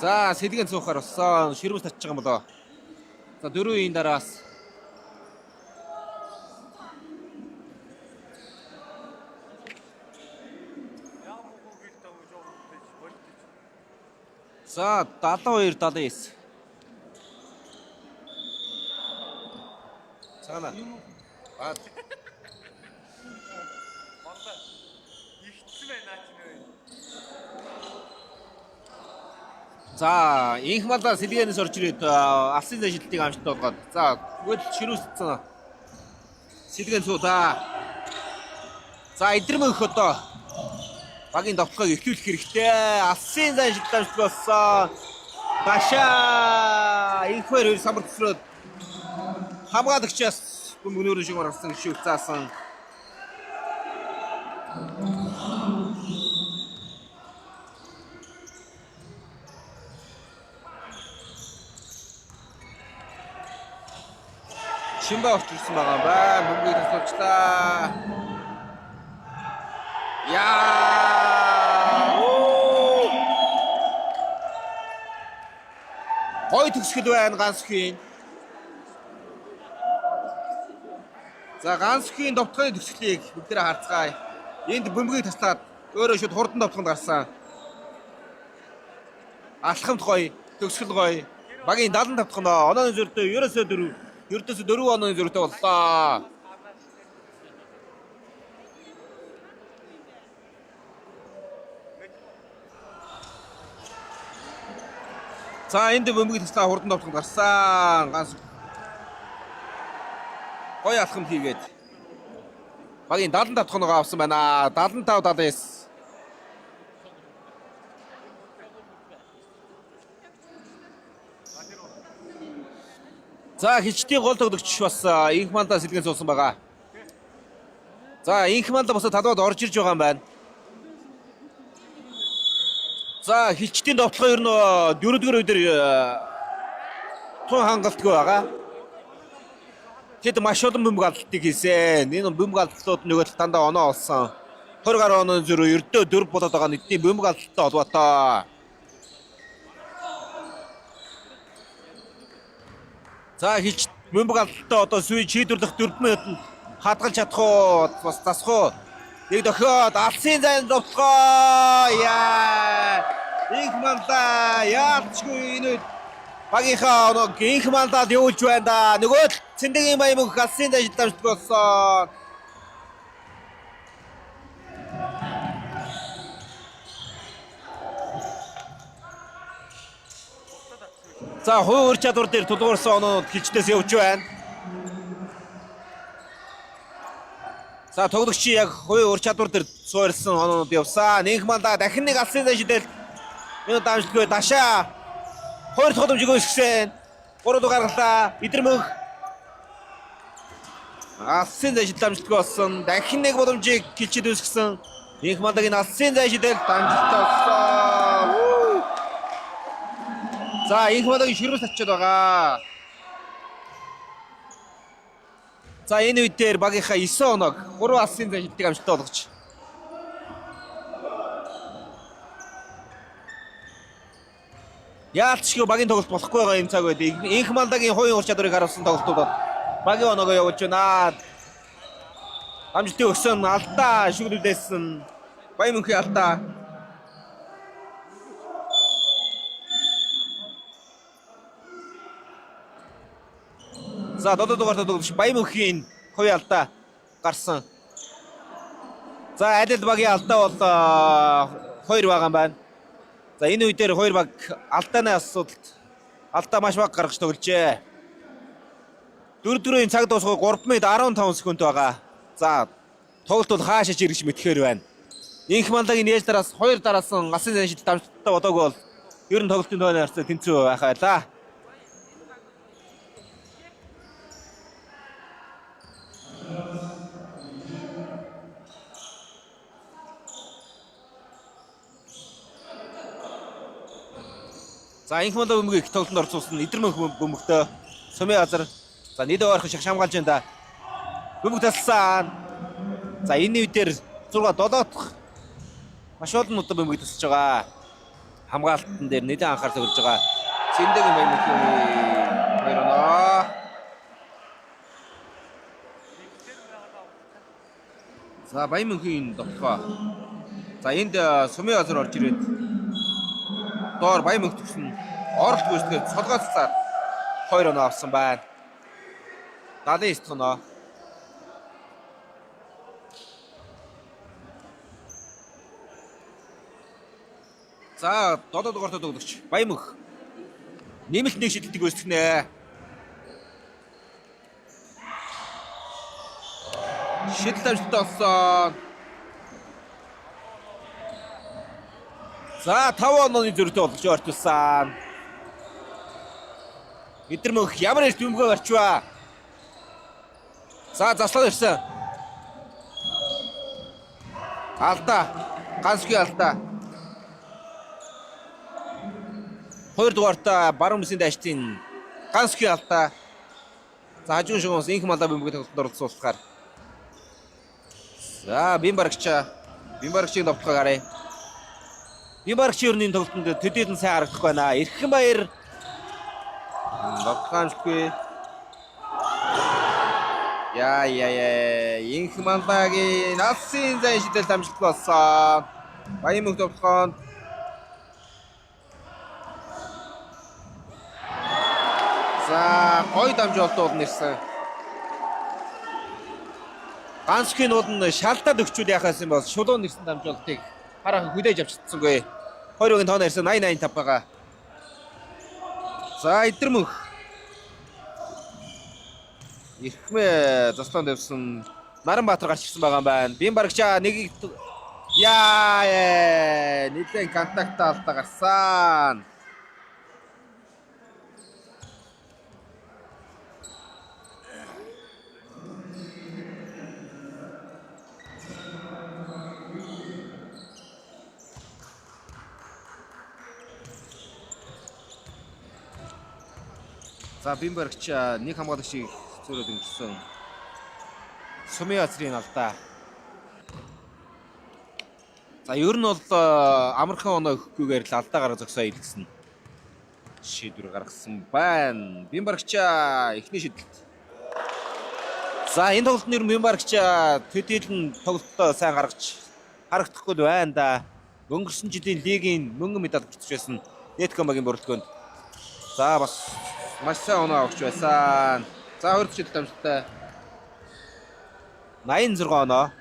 За сэдгэн цуухаар болсон. Ширүүс татчих юм болоо. За дөрвийн дараас За 72 79. Цагаана. Аа. За инх малаа сэлгэнээс орж ирээд алсын зай шидэлтийг амжилттай болгоод. За тэгвэл ширүүс сэлгэн суу та. За эдэрмөнх одоо багийн довтлогыг эхлүүлэх хэрэгтэй. Алсын зай шидэлт амжилттай болсон. Дашаа инхвэр хоёр самбар төсрөөд хамгаалагчаас бөмбөгнөрөн шиг орсон шүүх заасан. Шимба орж ирсэн байгаа юм байна. Бөмбөгийг таслуулчлаа. Яа! Оо! Гой төгсгөл байна Гансхийн. За Гансхийн довтолгооны төгсгөлийг бүгдээрээ харцгаая. Энд бөмбөгийг таслаад өөрөө шууд хурдан довтолгонд гарсан. Алхамд гоё, төгсгөл гоё. Багийн 75 дахь онооны зөртэй ерөөсөө 4, ердөөсөө 4 онооны зөртэй боллоо. За энд бөмбөгийг таслаа хурдан довтолгонд гарсан. Ганс гоё алхам хийгээд Багийн 75 дахь оноо авсан байна. 75 79. За хичтийн гол тоглогч бас инх мандаа сэлгэн суусан байгаа. За инх мандаа бас талбайд орж ирж байгаа юм байна. За хилчдийн довтлогоо ер нь дөрөвдүгээр үе дээр тун хангалтгүй байгаа. Тэд маш олон бөмбөг алдалтыг хийсэн. Энэ бөмбөг алдалтууд нөгөө тал дандаа оноо олсон. 20 гаруй оноо зөрүү ердөө дөрв болоод байгаа нэгдний бөмбөг алдалттай холбоотой. За хилч бөмбөг алдалттай одоо сүй шийдвэрлэх 4 минутанд хадгалж чадах уу? Бас засах уу? Нэг дохиод алсын зайн довтлогоо. Яа! Инх мандаа яалчгүй энэ үед багийнхаа оноо инх мандаад явуулж байна да. Нөгөө л Цэндэгийн баян мөнх алсын зайн шилдамждаг болсон. За хувь ур чадвар дээр тулгуурсан оноонууд хилчдээс явж байна. За тоглогчийн яг хувь ур чадвар дээр суурилсан оноонууд явсан. Нинх мандаа дахин нэг алсын зай шидэл энэ дамжлаггүй дашаа хоёр дахь боломжийг өсгсөн. Гурав дахь гаргалаа. Идэр мөнх алсын зай шидэл дамжлаггүй болсон. Дахин нэг боломжийг хилчид өсгсөн. Нинх мандагийн алсын зай шидэл дамжлагтай болсон. Вүү! За инх мандагийн ширүүс очиод байгаа. За энэ үед дээр багийнхаа 9 оног 3 алсын зай шидэлтийг амжилттай болгож. Яалтчгүй багийн тоглолт болохгүй байгаа юм цаг үед инх мандагийн хувийн ур чадварыг харуулсан тоглолтуудад багийн оноогоо явуулж байна. Амжилтын өгсөн алдаа шүглүүлсэн. Баян мөнхийн алдаа. За 7 дугаар тоглогч Баян мөнхийн хувийн алдаа гарсан. За аль аль багийн алдаа бол 2 байгаа юм байна. За энэ үе дээр хоёр баг алдааны асуудалд алдаа маш бага гаргаж тогложээ. 4-4-ийн цаг дуусах 3 минут 15 секунд байгаа. За тоглолт бол хаашаа ч ирж мэдэхээр байна. Инх мандагийн нээж дараас хоёр дараасан асын зэн шидэл дамжталтай бодоогүй бол ер нь тоглолтын тооны харьцаа тэнцүү байх байлаа. За инх мандаа бөмбөг их тоглолтод орцуулсан эдэр мөнх бөмбөгтөө сумын газар за нийлээ ойрхон шах шамгаалж байна да. Бөмбөг таслсан. За энэ үе дээр 6 7 дахь маш олон удаа бөмбөг тасалж байгаа. Хамгаалтан дээр нэлээд анхаарал тавьж байгаа. Зэндэг юм байна мөнхийн хоёр оноо. За Баян мөнхийн довтлогоо. За энд сумын газар орж ирээд доор Баян мөнх төгсөн оролт гүйцэтгээд цолгоо цацаар хоёр оноо авсан байна. 79 дахь оноо. За 7 дугаар тоглогч Баян мөнх нэмэлт нэг шидэлтийг үүсгэнэ. Шидэл амжилттай болсон. За 5 онооны зөрүүтэй болгож ойртуулсан. Эдэр мөнх ямар эрт бөмбөгөө гарчваа. За заслаад ирсэн. Алдаа. Ганцгүй алдаа. Хоёр дугаартаа баруун бүсийн дайчдын ганцгүй алдаа. За хажуун шугамс инх малаа бөмбөг тоглолтод оролцуулахаар. За Бимбарагчаа. Бимбарагчийн довтлогоо гараа. Бимбарагчийн өрний тоглолтод төдийлөн сайн харагдахгүй байна. Эрхэн баяр довтлогоо амжилтгүй. Яа яа яа. Инх малаагийн алсын зайн шидэл амжилтгүй болсон. Баян мөнх довтлогоонд За гоё дамжуулалт уулна ирсэн. Ганцхийн уулна шалдаад өгчүүл яхаас юм бол шулуун нэрсэн дамжуулалтыг хараахан хүлээж авч чадсангүй. Хоёр өгийн тоон ирсэн 80 85 байгаа. За эдэр мөнх. Эрхмээ заслаанд явсан Наранбаатар гарч ирсэн байгаа юм байна. Бин барагчаа нэгийг яа нэлээд контакт алдаа гарсан. За бин барагч нэг хамгаалагчийг зөөрөөд өнгөрсөн. Сумын азрын алдаа. За ер нь бол амархан оноо өгөхгүйгээр л алдаа гараа зогсоо илгэсэн. Шийдвэр гаргасан байна. Бин барагч эхний шидэлт. За энэ тоглолтын ер нь бин барагч төдийлөн тоглолтоо сайн гаргаж харагдахгүй л байна да. Өнгөрсөн жилийн лигийн мөнгөн медаль хүртэж байсан Netcom багийн бүрэлдэхүүнд. За бас маш сайн оноо авч байсан. За хоёр дахь шидэлт амжилттай. 86 оноо.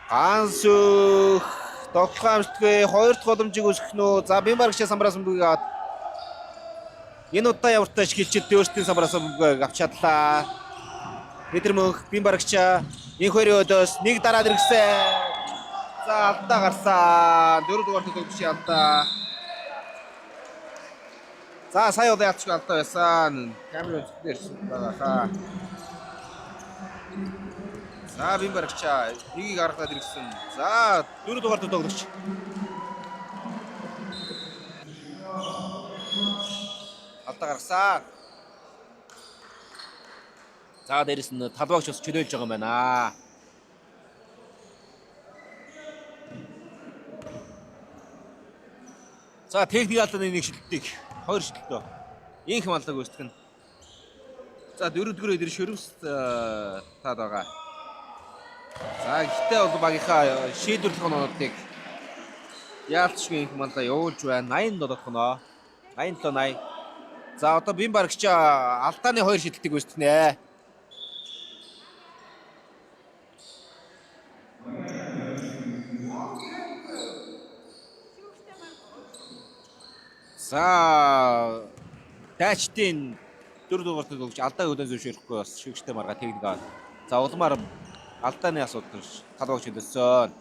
Гансөх тоглох амжилтгүй хоёр дахь боломжийг өсгөх нь үү? За бин барагчаа самбраас бөмбөгийг аваад энэ удаа явартай шилчид өөрсдийн самбраас бөмбөгийг авч чадлаа. Мэдэр мөнх бин барагчаа энэ хоёрын өдөөс нэг дараа дэргсэн. За алдаа гарсан. Дөрөв дугаар төлөвчийн алдаа. За сая удаа ялцгүй алдаа байсан. Камер өнцгөр ирсэн байгаа хаа. За бин барагчаа нэгийг аргадаад ирсэн. За дөрөв дугаар төлөвлөгч. Алдаа гаргасан. За дээрэс нь талбаагч бас чөлөөлж байгаа юм байна. За техник алдааны нэг шилтийг хоёр шилтөө. Инх маллаг үүсгэх нь. За дөрөвдүгээр өдөр шөрвс таад байгаа. За гэхдээ бол багийнхаа шийдвэрлэх оноонуудыг яалтчгүй инх маллаа явуулж байна. 87 дахь оноо. 87 80. За одоо бин барагч алдааны хоёр шилтийг үүсгэнэ. За дайчдын дөрөв дугаар төлөвч алдаа хөдөн зөвшөөрөхгүй бас шигштэй марга техник аваад. За улмаар алдааны асуудал талбайч төлөссөн.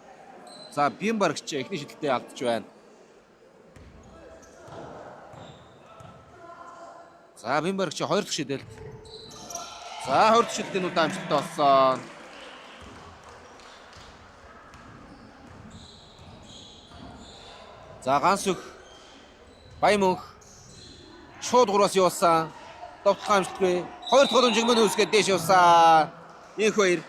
За бин барагч эхний шидэлтэд алдчих байна. За бин барагч хоёр дахь шидэлт. За хоёр дахь шидэлтийн удаа амжилттай болсон. За ганс өх Баян мөнх шууд гураас явуулсан. Довтлох амжилтгүй. Хоёр дахь боломжийг мөн үүсгээд дээш явсан. Инх хоёр.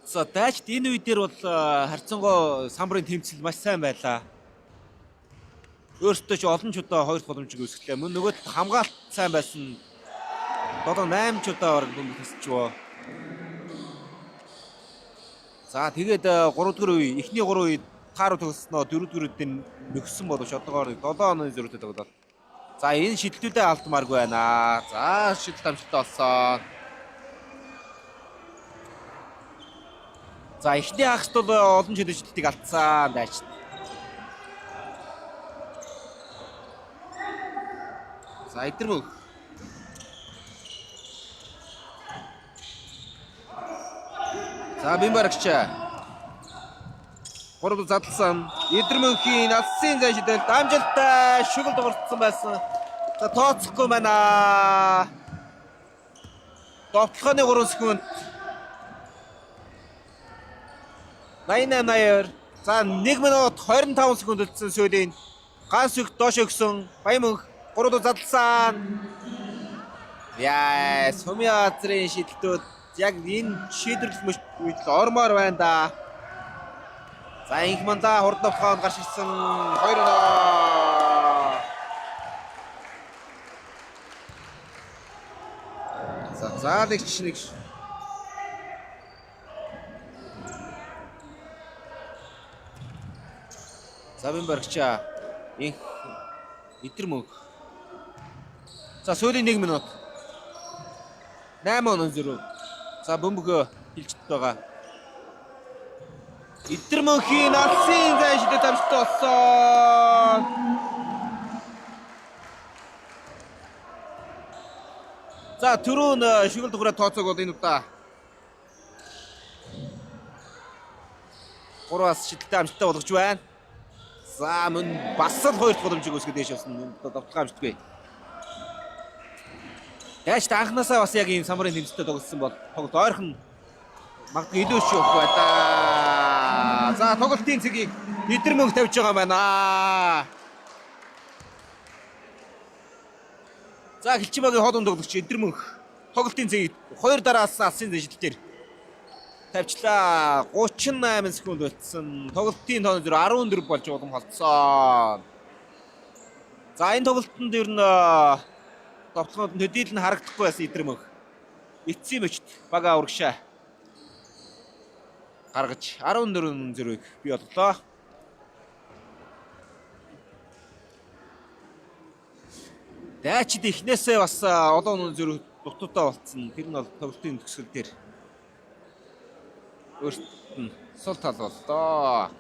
За дайчд энэ үе дээр бол харьцангуй самбарын тэмцэл маш сайн байлаа. Өөртөө ч олон ч удаа хоёр дахь боломжийг үүсгэлээ. Мөн нөгөө талд хамгаалт сайн байсан. 7 8 ч удаа бараг бөмбөг тасчихвоо. За тэгээд 3 дугаар үе, эхний 3 үе тааруу төгсснөө 4 дугаар үед нөхсөн боловч одоогоор 7 онооны зөрүүтэй тоглолт. За энэ шидэлтүүдээ алдмааргүй байна. За шидэлт амжилттай болсон. За эхний хагас бол олон шидэлтийг алдсан дайчд. За эдэр мөх. За бин барагч. Гурав задлсан. Эдэр мөнхийн алсын зай шидэлт амжилттай шүгэл дуурсан байсан. За тооцохгүй байна. Довтлогооны 3 секунд. 88 82. За 1 минут 25 секунд үлдсэн сүүлийн. Ганс үг доош өгсөн. Баян мөнх 3 дуу задлсан. Яа, Сумын газрын шидэлтүүд яг энэ шийдвэрлэх мөч үед л ормоор байна да. За инх мандаа хурд новхоон гарч ирсэн 2 оноо. За заалагч нэг Завын баригчаа инх эдэр мөнгө. За сүүлийн 1 минут. 8 оноо зөрүү. За бөмбөгөө хилчд байгаа. Эдэр мөнхийн алсын зай шидэт амжилттай болсон. За түрүүн шигэл дугаараа тооцоог бол энэ удаа 3-аас шидэлтэй амжилттай болгож байна. За мөн бас л хоёр дахь боломжийг үүсгэж дээш явсан. Энэ удаа довтлогоо амжилтгүй. Яаж та анханасаа бас яг ийм самбарын тэмцэлтэй тоглосон бол тоглолт ойрхон магадгүй илүү их явах байлаа. За тоглолтын цэгийг эдэр мөнгө тавьж байгаа юм байна. За хилчин багийн хол өндөглөгч эдэр мөнх тоглолтын цэгийг хоёр дараас алсын зэжил дээр тавьчлаа. 38 секунд үлдсэн. Тоглолтын тооны зөр 14 болж улам холдсон. За энэ тоглолтод ер нь довтлогод төдийл нь харагдахгүй байсан эдэр мөнх. Эцсийн мөчт бага аврагшаа гаргаж 14-0-ыг бий болголоо. Дайчид эхнээсээ бас олон үнэн зүрх дутуутай болцсон. Тэр нь бол тоглолтын төгсгөл дээр өөрт нь сул тал боллоо.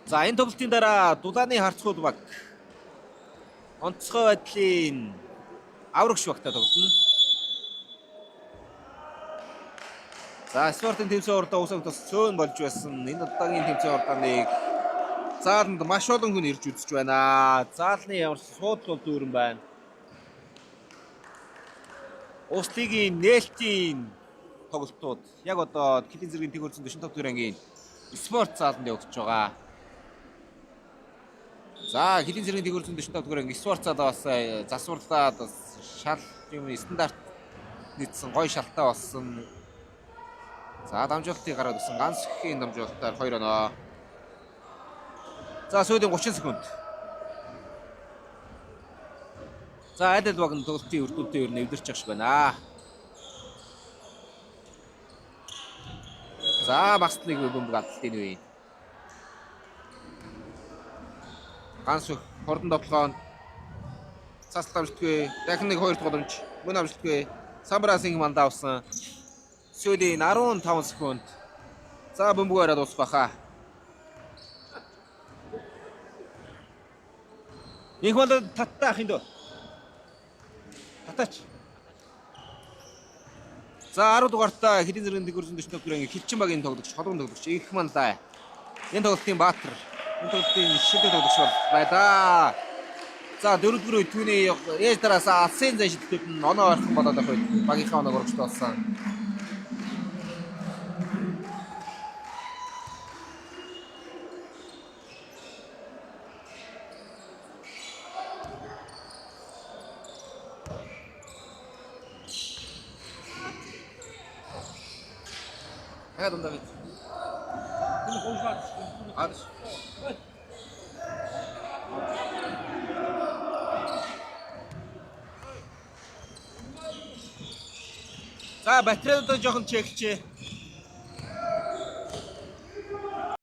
За энэ тоглолтын дараа Дулааны харцгуул баг онцгой байдлын аврагч багтай тоглоно. За спортын тэмцээн урдаа усаг тус цөөн болж байсан. Энэ удаагийн тэмцээн урдааныг зааланд маш олон хүн ирж үзэж байна. Заалны ямар ч суудлал дүүрэн байна. Улс лигийн нээлтийн тоглолтууд яг одоо Килийн зэргийн тэг хөрцөн 45 дугаар ангийн спорт зааланд явагдаж байгаа. За Килийн зэргийн тэг хөрцөн 45 дугаар ангийн спорт заалаа бас засварлаад бас шал юм стандарт нийцсэн гоё шалтаа болсон. За дамжуулалтыг гараад ирсэн. Ганц ихийн дамжуулалтаар 2 оноо. За сүүлийн 30 секунд. За аль аль баг нь тоглолтын үр дүнтэй ер нь эвдэрч явах шиг байна. За бас нэг бөмбөг алдалт энэ үеийн. Ганц хурдан довтлогоо цаслалт амжилтгүй. Дахин нэг хоёр дахь боломж. Мөн амжилтгүй. Самбарас инг мандаа авсан. Сүүлийн 15 секунд. За бөмбөг ороод дуусах баха. Инх бол таттай ах энэ дөө. Татаач. За 10 дугаартаа хэдийн зэргийн 145 дугаар анги хилчин багийн тоглогч, холгон тоглогч Инх Мандаа. Энэ тоглолтын баатар, энэ тоглолтын шилдэг тоглогч бол байлаа. За дөрөвдүгээр үе түүний ээж дараас алсын зан шидэлтүүд нь оноо ойрхон болоод байх үед багийнхаа оноог урагшд болсон. Дахиад ундаа гэж. Энэ гуйжлаад. Аад. За батарейнуудаа жоохон чеклчээ.